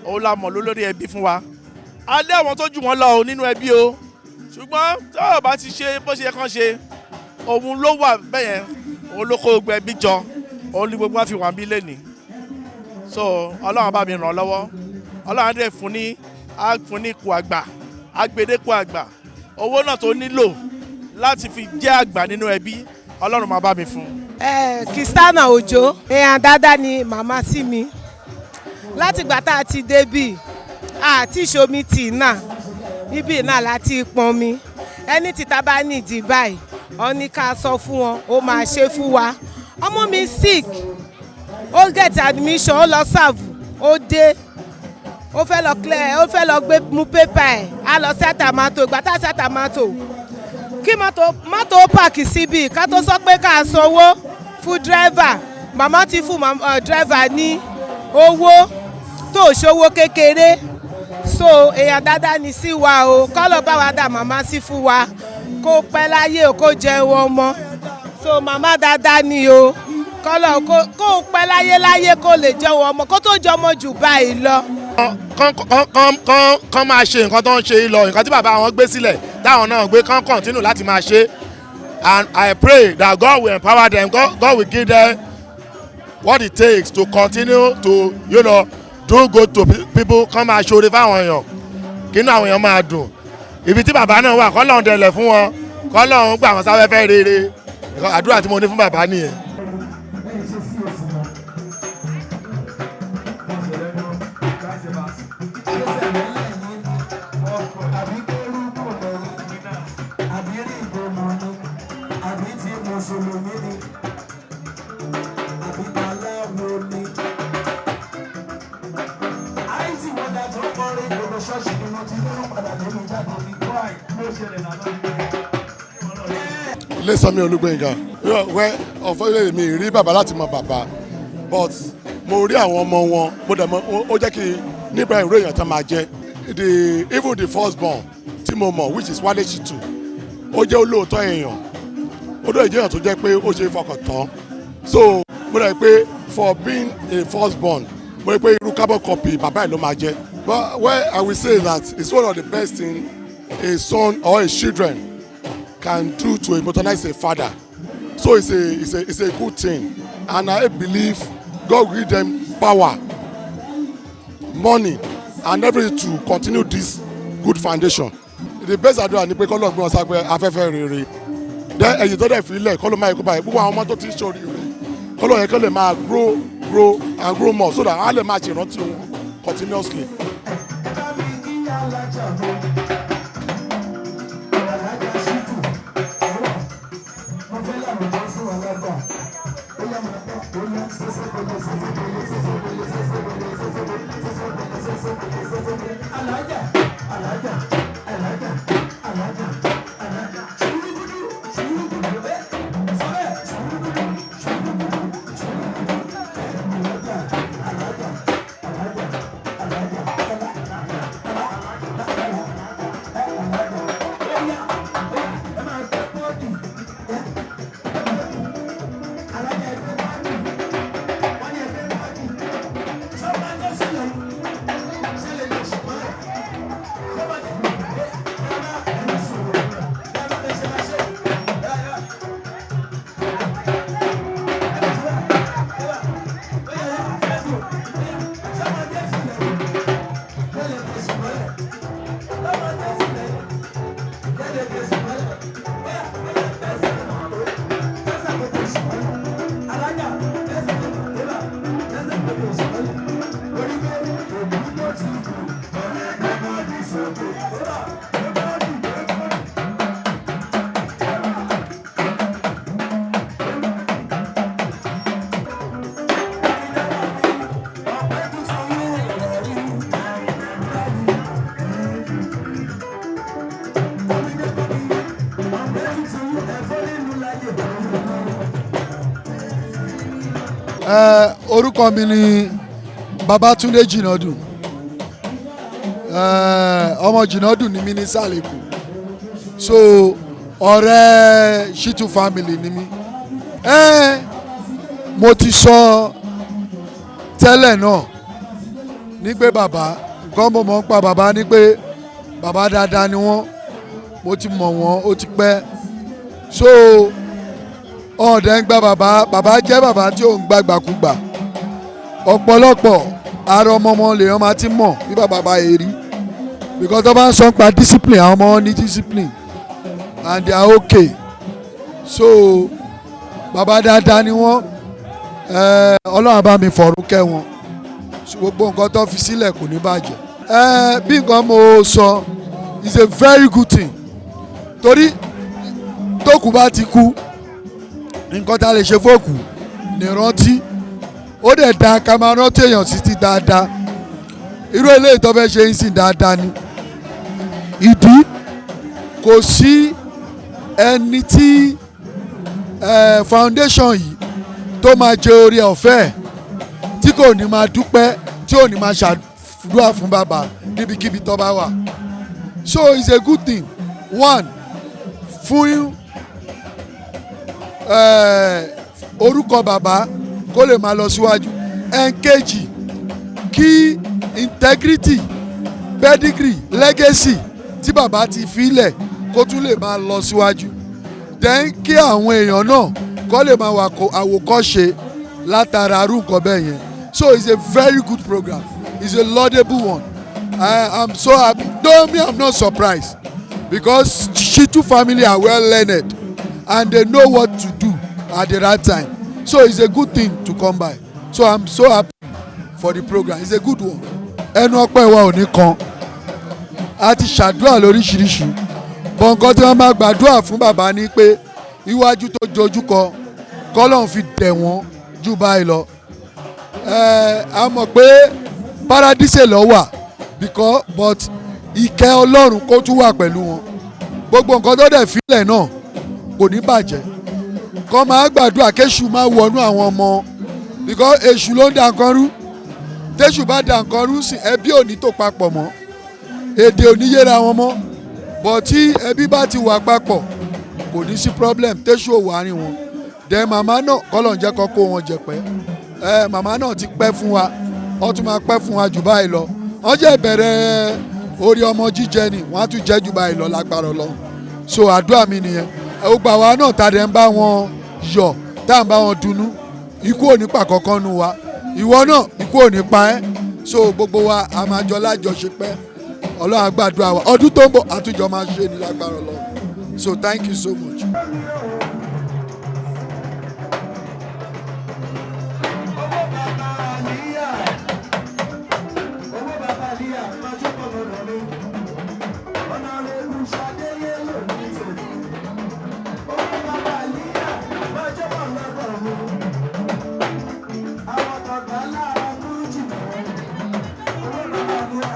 òun la mọ̀ lólórí ẹbí fún wa. A lé àwọn tó jù wọ́n lọ o nínú ẹbí o, ṣùgbọ́n tí ọ̀rọ̀ bá ti ṣe bó ṣe yẹ kán ṣe, òun ló wà bẹ́yẹn, òun ló kó gbogbo ẹbí jọ, òun ní gbogbo wa fi wà ń bí lẹ́nìí. So Ọlọ́run bá mi ràn án lọ́wọ́. Ọlọ́run á dẹ̀ fún ní, á fún ní ipò àgbà, á gbé dépò àgbà. Owó náà tó nílò láti fi jẹ́ àgbà nínú ẹbí, Ọlọ́run máa bá mi fún un. Kristana Òjó, èèyàn dáadáa ni màmá sí mi. Látìgbà tá a ti débì, àti ìṣomi tì náà ibi náà láti pọn mi. Ẹni tí ta bá nídìí báyìí, ọ ní ká sọ fún wọn, ó máa ṣe fún wa. Ọmọ mi sick, ó get admission, ó lọ serve, ó dé, ó fẹ́ lọ clear, ó fẹ́ lọ gbé mú paper ẹ̀, á lọ sí àtàmátò. Ìgbà tá a sí àtàmátò, kí mọ́tò mọ́tò park síbi, ká tó sọ pé ká sanwó fún driver, màmá ti fún driver ní owó tó ṣòwò kékeré. So èèyàn dáadáa ní sí wa o. Kọ́lọ̀ bá wa dà màmá sí fún wa, kó pẹ́ láyé o, kó jẹun ọmọ. So màmá dáadáa ni o. Kọ́lọ̀ kó pẹ́ láyé láyé, kó lè jẹun ọmọ, kó tó jọmọ jù báyìí lọ. Kán máa ṣe nǹkan tó ń ṣe lọ, nǹkan tí bàbá wọn gbé sílẹ̀ táwọn náà gbé, kán continue láti máa ṣe. And I pray that God will empower them, God will give them what it takes to continue to do good to people. Kán máa ṣoore fáwọn èèyàn, kí inú àwọn èèyàn máa dùn. Ibi tí bàbá náà wà, kọ́lọ́run dẹlẹ̀ fún wọn, kọ́lọ́run gbà wọn sáfẹ́fẹ́ rere. Àdúrà tí mo ní fún bàbá nìyẹn. Àbí tí mùsùlùmí ni, àbí aláwo ni. Àìsí wọn dà tó kọrin, gbogbo ṣọ́ọ̀ṣì ni mo ti lóyún padà lẹ́nu jáde ní kwai ló ṣẹlẹ̀ náà. Ilésanmi Olúgbénga wẹ́ ọ̀fọ̀ mi rí bàbá láti mọ bàbá, but mo rí àwọn ọmọ wọn, mo dẹ̀ mọ ó jẹ́ kí nígbà ìró èèyàn tán máa jẹ́. The even the first born tí mo mọ̀, which is Wale Shitu, ó jẹ́ olóòótọ́ èèyàn, ó dẹ̀ jẹ́ èèyàn tó jẹ́ pé ó ṣe é fọkàn tán. So mo dẹ̀ pé for being a first born, mo rí pé irú carbon copy bàbá ẹ̀ ló máa jẹ́. But well, I will say that it's one of the best thing a son or a children can do to immortalize a father. So it's a good thing, and I believe God will give them power, money and everything to continue this good foundation. The best àdúrà ni pé kọ́lọ́ gbé wọn sápẹ́ afẹ́fẹ́ rere. Then ẹ̀yìn tó dẹ̀ fi lẹ̀, kọ́lọ́ máa yẹ kó báyìí, gbogbo àwọn ọmọ tó ti ń ṣe oríire, kọ́lọ́ yẹn kó lè máa grow, grow and grow more, so that á lè máa ṣèrántí wọn continuously. Alájà mi, alájà Ṣítù, ọ̀rọ̀ mo fẹ́ làwọn fún alágbà. Ó yá, máa gbọ́, ó yá, ṣẹṣẹ pẹ̀lẹ́, ṣẹṣẹ pẹ̀lẹ́, ṣẹṣẹ pẹ̀lẹ́, ṣẹṣẹ pẹ̀lẹ́, ṣẹṣẹ pẹ̀lẹ́, ṣẹṣẹ pẹ̀lẹ́, ṣẹṣẹ pẹ̀lẹ́, ṣẹṣẹ pẹ̀lẹ́. Alájà, alájà, alájà, alájà, alájà, ṣùrùkùdù, ṣùrùkùdù, ẹ sọ́bẹ̀, ṣùrùkùdù, ṣùrùkùdù, ṣùrùkùdù, ẹ alájà, alájà, alájà, alájà, ọlá, ọlá, ọlá, ẹ alájà, ó yá, ó yá, ẹ máa gbé bọ́ọ̀dì, ẹ alájà, ẹgbẹ́ bọ́ọ̀dì, wọ́n ní ẹgbẹ́ bọ́ọ̀dì, ṣé ó máa ń jẹ́ sílẹ̀, ṣẹlẹ̀ lè ṣùgbọ́n ẹ̀ ṣé ó máa jẹ́. Orúkọ mi ni Babatunde Jinadu. Ọmọ Jinadu ni mí ní Sàlẹ̀kù, so ọ̀rẹ́ Shitu family ni mí. Mo ti sọ tẹ́lẹ̀ náà ní pé bàbá nǹkan mo mọ̀ ń pa bàbá ní pé bàbá dáadáa ni wọ́n. Mo ti mọ̀ wọ́n ó ti pẹ́, so ọ̀dẹ̀ ń gba bàbá. Bàbá jẹ́ bàbá tí ò ń gbàgbàkúgbà. Ọ̀pọ̀lọpọ̀ ara ọmọ ọmọ lèèyàn máa ti mọ̀ bí bàbá bá yẹ rí, because tó bá ń sọ nípa discipline, àwọn ọmọ ní discipline and they are okay. So bàbá dáadáa ni wọ́n. Ọlọ́run bá mi fọ̀run kẹ́ wọn. So, gbogbo nǹkan tó fi sílẹ̀ kò ní bàjẹ́. Bí nǹkan mo sọ is a very good thing, torí tókù bá ti kú, nǹkan tá a lè ṣe fóòkù ní rántí. Ó dẹ̀ da ká máa rántí èèyàn títí dáadáa. Irú eléyìí tó fẹ́ ṣe ń sìn dáadáa ni. Ìdí kò sí ẹni tí foundation yìí tó máa jẹ orí ọ̀fẹ́ tí kò ní máa dúpẹ́, tí ò ní máa ṣàdúrà fún bàbá níbikíbi tó bá wà. So it's a good thing, one fún orúkọ bàbá kó lè máa lọ síwájú, ẹ̀ǹkejì kí integrity, pedigree, legacy tí bàbá ti filẹ̀ kó tún lè máa lọ síwájú, then kí àwọn èèyàn náà kó lè máa wà àwòkọ́ṣe látara arú nǹkan bẹ́ẹ̀ yẹn. So it's a very good program, it's a laudable one. I am so happy, though me, I'm not surprised, because Shitu family are well learned and they know what to do at the right time. So it's a good thing to come by. So I'm so happy for the program. It's a good one. Ẹnu ọpẹ́ wa ò ní kan. A ti ṣàdúrà lóríṣiríṣi bọ̀. Nǹkan tí wọ́n máa gbàdúrà fún bàbá ni pé iwájú tó dojúkọ, kọ́lọ́n fi dẹ̀ wọ́n jù báyìí lọ. Ẹ a mọ̀ pé paradise ló wà because, but ìkẹ́ Ọlọ́run kó tún wà pẹ̀lú wọn. Gbogbo nǹkan tó dẹ̀ filẹ̀ náà kò ní bàjẹ́. Kọ́ máa gbàdúrà kéṣù máa wọnú àwọn ọmọ, because èṣù ló ń da nǹkan rú. Téṣù bá da nǹkan rú sí, ẹbí ò ní tò papọ̀ mọ́, èdè ò ní yéra wọn mọ́. But tí ẹbí bá ti wà papọ̀, kò ní sí problem. Téṣù ò wà rìn wọn dẹ. Màmá náà, kọ́lọ̀ ń jẹ́ kó kó wọn jẹ̀pẹ́. Ẹ màmá náà ti pẹ́ fún wa, wọ́n tún máa pẹ́ fún wa jù báyìí lọ. Wọ́n jẹ́ ìbẹ̀rẹ̀ orí ọmọ jíjẹ ni, wọ́n á tún jẹ́ jù báyìí lọ lágbára Ọlọ́run. So àdúrà mi nìyẹn. Gbogbo àwa náà tá a dẹ̀ ń bá wọn yọ̀, tá à ń bá wọn dunnú, ikú ò ní pa kankan nu wa. Ìwọ náà, ikú ò ní pa ẹ́. So gbogbo wa, a máa jọ lájọṣepẹ́. Ọlọ́run á gbàdúrà wa. Ọdún tó ń bọ̀, àtúnjọ máa ṣe ní lágbára Ọlọ́run. So thank you so much. Owó bàbá Líyà máa jókòó lọ́dọ̀ mi. Ọ̀nàrẹ́bù Ṣadéyé ló ní tèmi. Owó bàbá Líyà máa jókòó lọ́dọ̀ mi. Àwọn tọ̀gbà lára Fújì. Owó bàbá Líyà,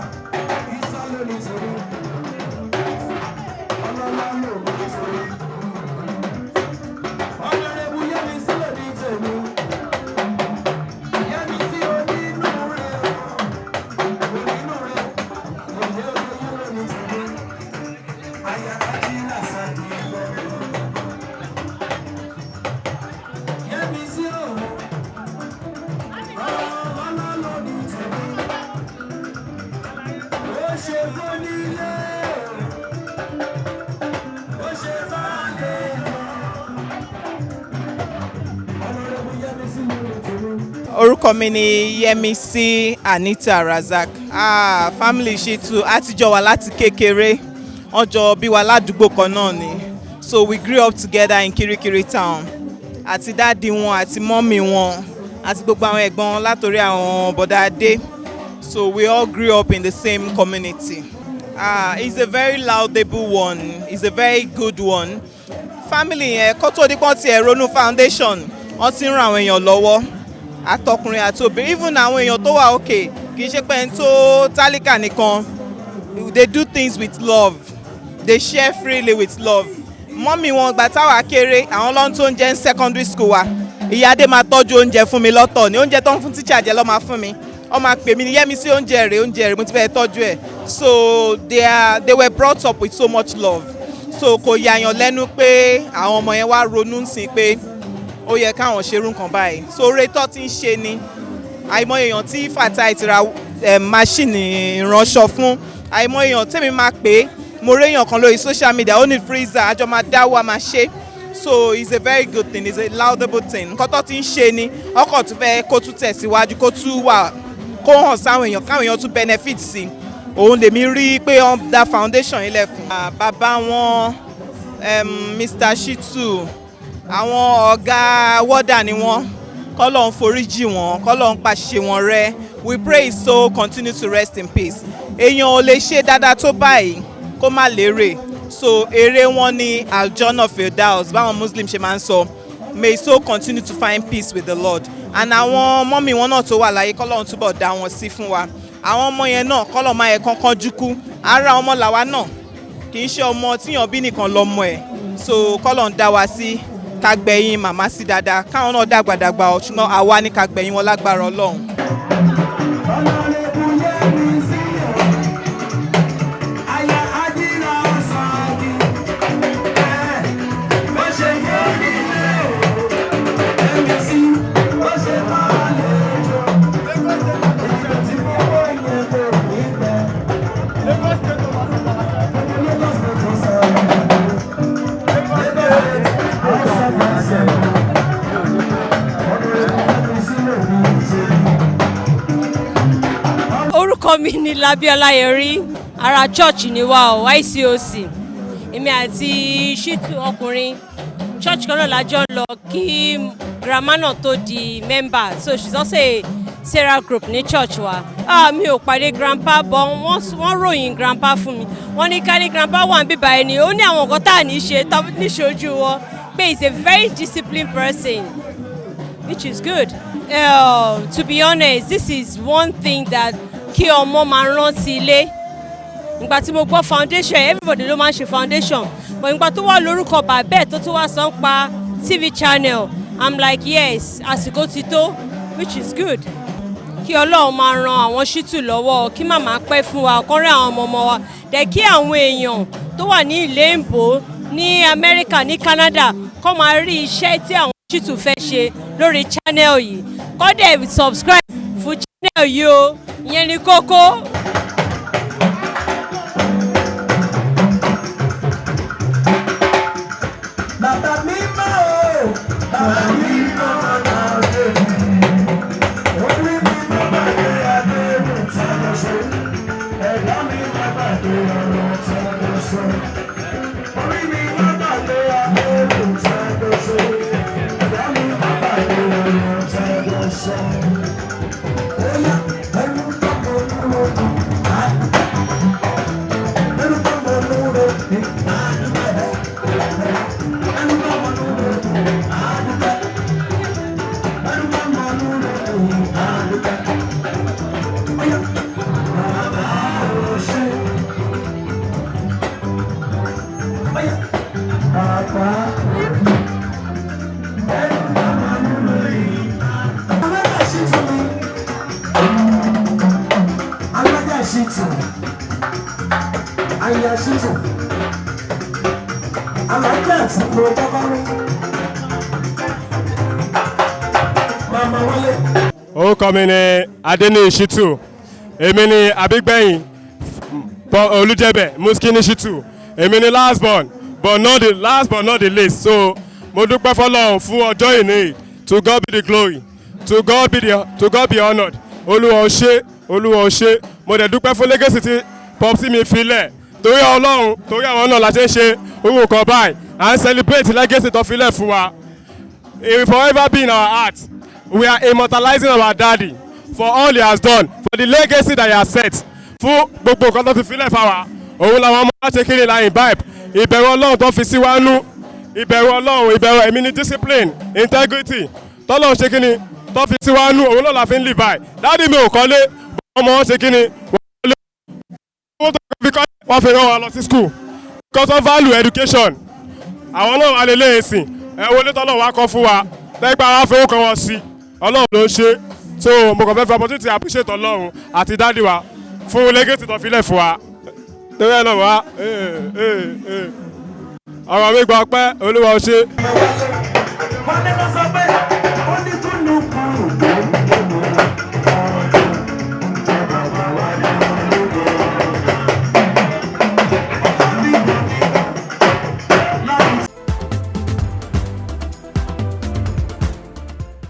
Ìsá ló ní tèmi. Ọlọ́lá ló ní tèmi. Ọ̀nàrẹ́bù Yẹ́misí ló ní tèmi. Yẹ́misí onínúure o. Onínúure, òde olóyún ló ní tèmi. Ayakaji Lasadi lọ. Yẹ́misí o. Ọlọ́lá ló ní tèmi. Ó ṣe fónílé o. Ó ṣe fàlejò. Ọ̀nàrẹ́bù Yẹ́misí ló ní tèmi. Orúkọ mi ni Yẹmisí Anita Razak. Ah, family Shitu, a ti jọ wà láti kékeré. Wọ́n jọ bí wa ládùúgbò kan náà ni, so we grew up together in Kirikiri town. Àti daddy wọn àti mummy wọn àti gbogbo àwọn ẹ̀gbọ́n wọn látòrí àwọn bọ̀dá Adé, so we all grew up in the same community. Ah, it's a very laudable one, it's a very good one. Family yẹn, kó tó di pọ́n tiẹ̀ ronú foundation, wọ́n ti ń ran àwọn èèyàn lọ́wọ́, àtọkùnrin àti obìnrin, even àwọn èèyàn tó wà òkè, kì í ṣe pé ẹni tó tálíkà nìkan. They do things with love, they share freely with love. Mummy wọn, gbà táwa kéré, àwọn ló ń tó ń jẹ́ ní secondary school wa. Ìyá Adé máa tọ́jú oúnjẹ fún mi lọ́tọ̀ ní oúnjẹ tó ń fún tíṣà jẹ ló máa fún mi. Wọ́n máa pè mí ní, "Yẹ́misí, oúnjẹ rẹ̀, oúnjẹ rẹ̀, mo ti fẹ́ tọ́jú ẹ̀." So they were brought up with so much love, so kò yàyàn lẹ́nu pé àwọn ọmọ yẹn wá ronú sí pé ó yẹ káwọn ṣerú nǹkan báyìí. So oore tó ti ń ṣe ni. Àìmọye èèyàn tí Fatai ti ra machine ìránṣọ fún, àìmọye èèyàn tèmi máa pè é. Mo réèyàn kan lórí social media, ó ní freezer, àjọ máa dáwọ́ a máa ṣe. So it's a very good thing, it's a laudable thing. Nǹkan tó ti ń ṣe ni ọkọ̀ tún fẹ́ kó tún tẹ̀síwájú, kó tún wà, kó hàn sáwọn èèyàn, káwọn èèyàn tún benefit sí. Òun lèmi rí pé wọ́n dá foundation yìí lẹ̀ fún. Bàbá wọn, Mr Shitu, àwọn ọ̀gá wọ́dà ni wọ́n. Kọ́lọ́un foríjì wọ́n, kọ́lọ́un pàṣẹ wọn rẹ́. We pray his soul continue to rest in peace. Èèyàn ò lè ṣe dáadáa tó báyìí kó má lérè, so èrè wọn ní Aljannah Firdaus, báwọn Muslim ṣe máa ń sọ. May his soul continue to find peace with the Lord. And àwọn mummy wọn náà tó wà láyé, kọ́lọ́un túbọ̀ dá wọn sí fún wa. Àwọn ọmọ yẹn náà, kọ́lọ́un má yẹ kankan jùkú. Ara ọmọ làwa náà, kì í ṣe ọmọ tíyàn bí nìkan lọmọ ẹ̀. So kọ́lọ́un dá wa sí, ká gbẹ̀yìn màmá sí dáadáa, káwọn náà dàgbàdàgbà ọ̀, ṣùgbọ́n àwa ní ká gbẹ̀yìn wọn lágbára Ọlọ́run. Honorable Yẹ́misí o, aya Ajíra Sàkí, ẹ̀ bó ṣe yé nílé o, Yẹ́misí bó ṣe máa lè jọ, ìgbà tí mo wọ ìyẹn kò ní pẹ́. Lagos State tó sọ̀rọ̀, Lagos State House of Assembly, Honorable Yẹ́misí ló ní tèmi. Orúkọ mi ni Lábí Ọláyẹrí. Ara church ni wa o, ICOC. Èmi àti Shitu ọkùnrin, church kan náà lájọ ń lọ kí grandma náà tó di member, so she's also a Sarah group ní church wa. Ah, mi ò pàdé grandpa, but wọ́n ròyìn grandpa fún mi. Wọ́n ní ká ní grandpa wà ń bíbá ẹni ó ní àwọn nǹkan tá à ní ṣe níṣojú wọn, pé he's a very disciplined person, which is good. To be honest, this is one thing that kí ọmọ máa rántí ilé. Ìgbà tí mo gbọ́ foundation, everybody ló máa ń ṣe foundation, but ìgbà tó wà lórúkọ bàbá ẹ̀, tó tún wá sọ ń pa TV channel, I'm like, yes, àsìkò ti tó, which is good. Kí Ọlọ́run máa ran àwọn Ṣítù lọ́wọ́, kí màmá pẹ́ fún wa, kọ́rẹ́ àwọn ọmọ ọmọ wa dẹ̀, kí àwọn èèyàn tó wà ní ìlú èbó, ní Amẹ́ríkà, ní Canada, kọ́ máa rí iṣẹ́ tí àwọn Ṣítù fẹ́ ṣe lórí channel yìí, kọ́ dẹ̀ subscribe fún channel yìí o. Ìyẹn ni kókó. Bàbá mi mọ́ o, bàbá mi mọ́ ọ̀nà òde mi. Orí mi má gbàgbé àdéhùn tí a lọ ṣe. Ẹ̀dá mi má gbàgbé ọ̀rọ̀ tí a lọ sọ. Orí mi má gbàgbé àdéhùn tí a lọ ṣe. Ẹ̀dá mi má gbàgbé ọ̀rọ̀ tí a lọ sọ. Óyá, ẹnu tó mọ lúro ní. Ẹnu tó mọ lúro ní. Ẹnu tó mọ lúro ní. Ẹnu tó mọ lúro ní. Óyá, bàbá ò ṣe. Óyá, bàbá ẹnu tó mọ lúro ní. Alájà Ṣítù mi. Alájà Ṣítù. Aya Ṣítù. Alájà tí mo kọ́kọ́ rí. Màmá Wálé. Orúkọ mi ni Adéníyì Ṣítù. Èmi ni àbígbẹ̀yìn Olùjẹ́bẹ̀ Muskini Ṣítù. Èmi ni last born, but not the last but not the least. So mo dúpẹ́ fọlọ́run fún ọjọ́ ìní. To God be the glory, to God be honoured. Olúwa ó ṣé, Olúwa ó ṣé. Mo dẹ̀ dúpẹ́ fún legacy tí popsi mi filẹ̀, torí Ọlọ́run, torí àwọn náà la ṣe ń ṣe orúkọ báyìí. À ń celebrate legacy tó filẹ̀ fún wa. It will forever be in our heart. We are immortalizing our daddy for all he has done, for the legacy that he has set. Fún gbogbo nǹkan tó ti filẹ̀ fáwa, òun làwọn ọmọ wa ṣe kiri la imbibe. Ìbẹ̀rù Ọlọ́run tó fi sí wa nú, ìbẹ̀rù Ọlọ́run, ìbẹ̀rù ẹ̀mí ní discipline, integrity, tọ́lọ́run ṣe kíni tó fi sí wa nú, òun náà la fi ń live by. Daddy mi ò kọ́lé, ọmọ wọn ṣe kíni, wọ́n kọ́lé. Owó tó fi kọ́lé, wọ́n fi rán wa lọ sí school because of value education. Àwọn náà wà lè lé èsìn ẹ wọlé tọ́lọ́run wá kọ́ fún wa. Lẹ́gbàá wa fowó kan wọn sí, Ọlọ́run ló ń ṣe. So mo kàn fẹ́ fi opportunity appreciate Ọlọ́run àti daddy wa fún legacy tó filẹ̀ fún wa. Torí ẹ̀ náà wá, ọ̀rọ̀ mi gbọ́ pẹ́, Olúwa ó ṣe. Wọ́n ní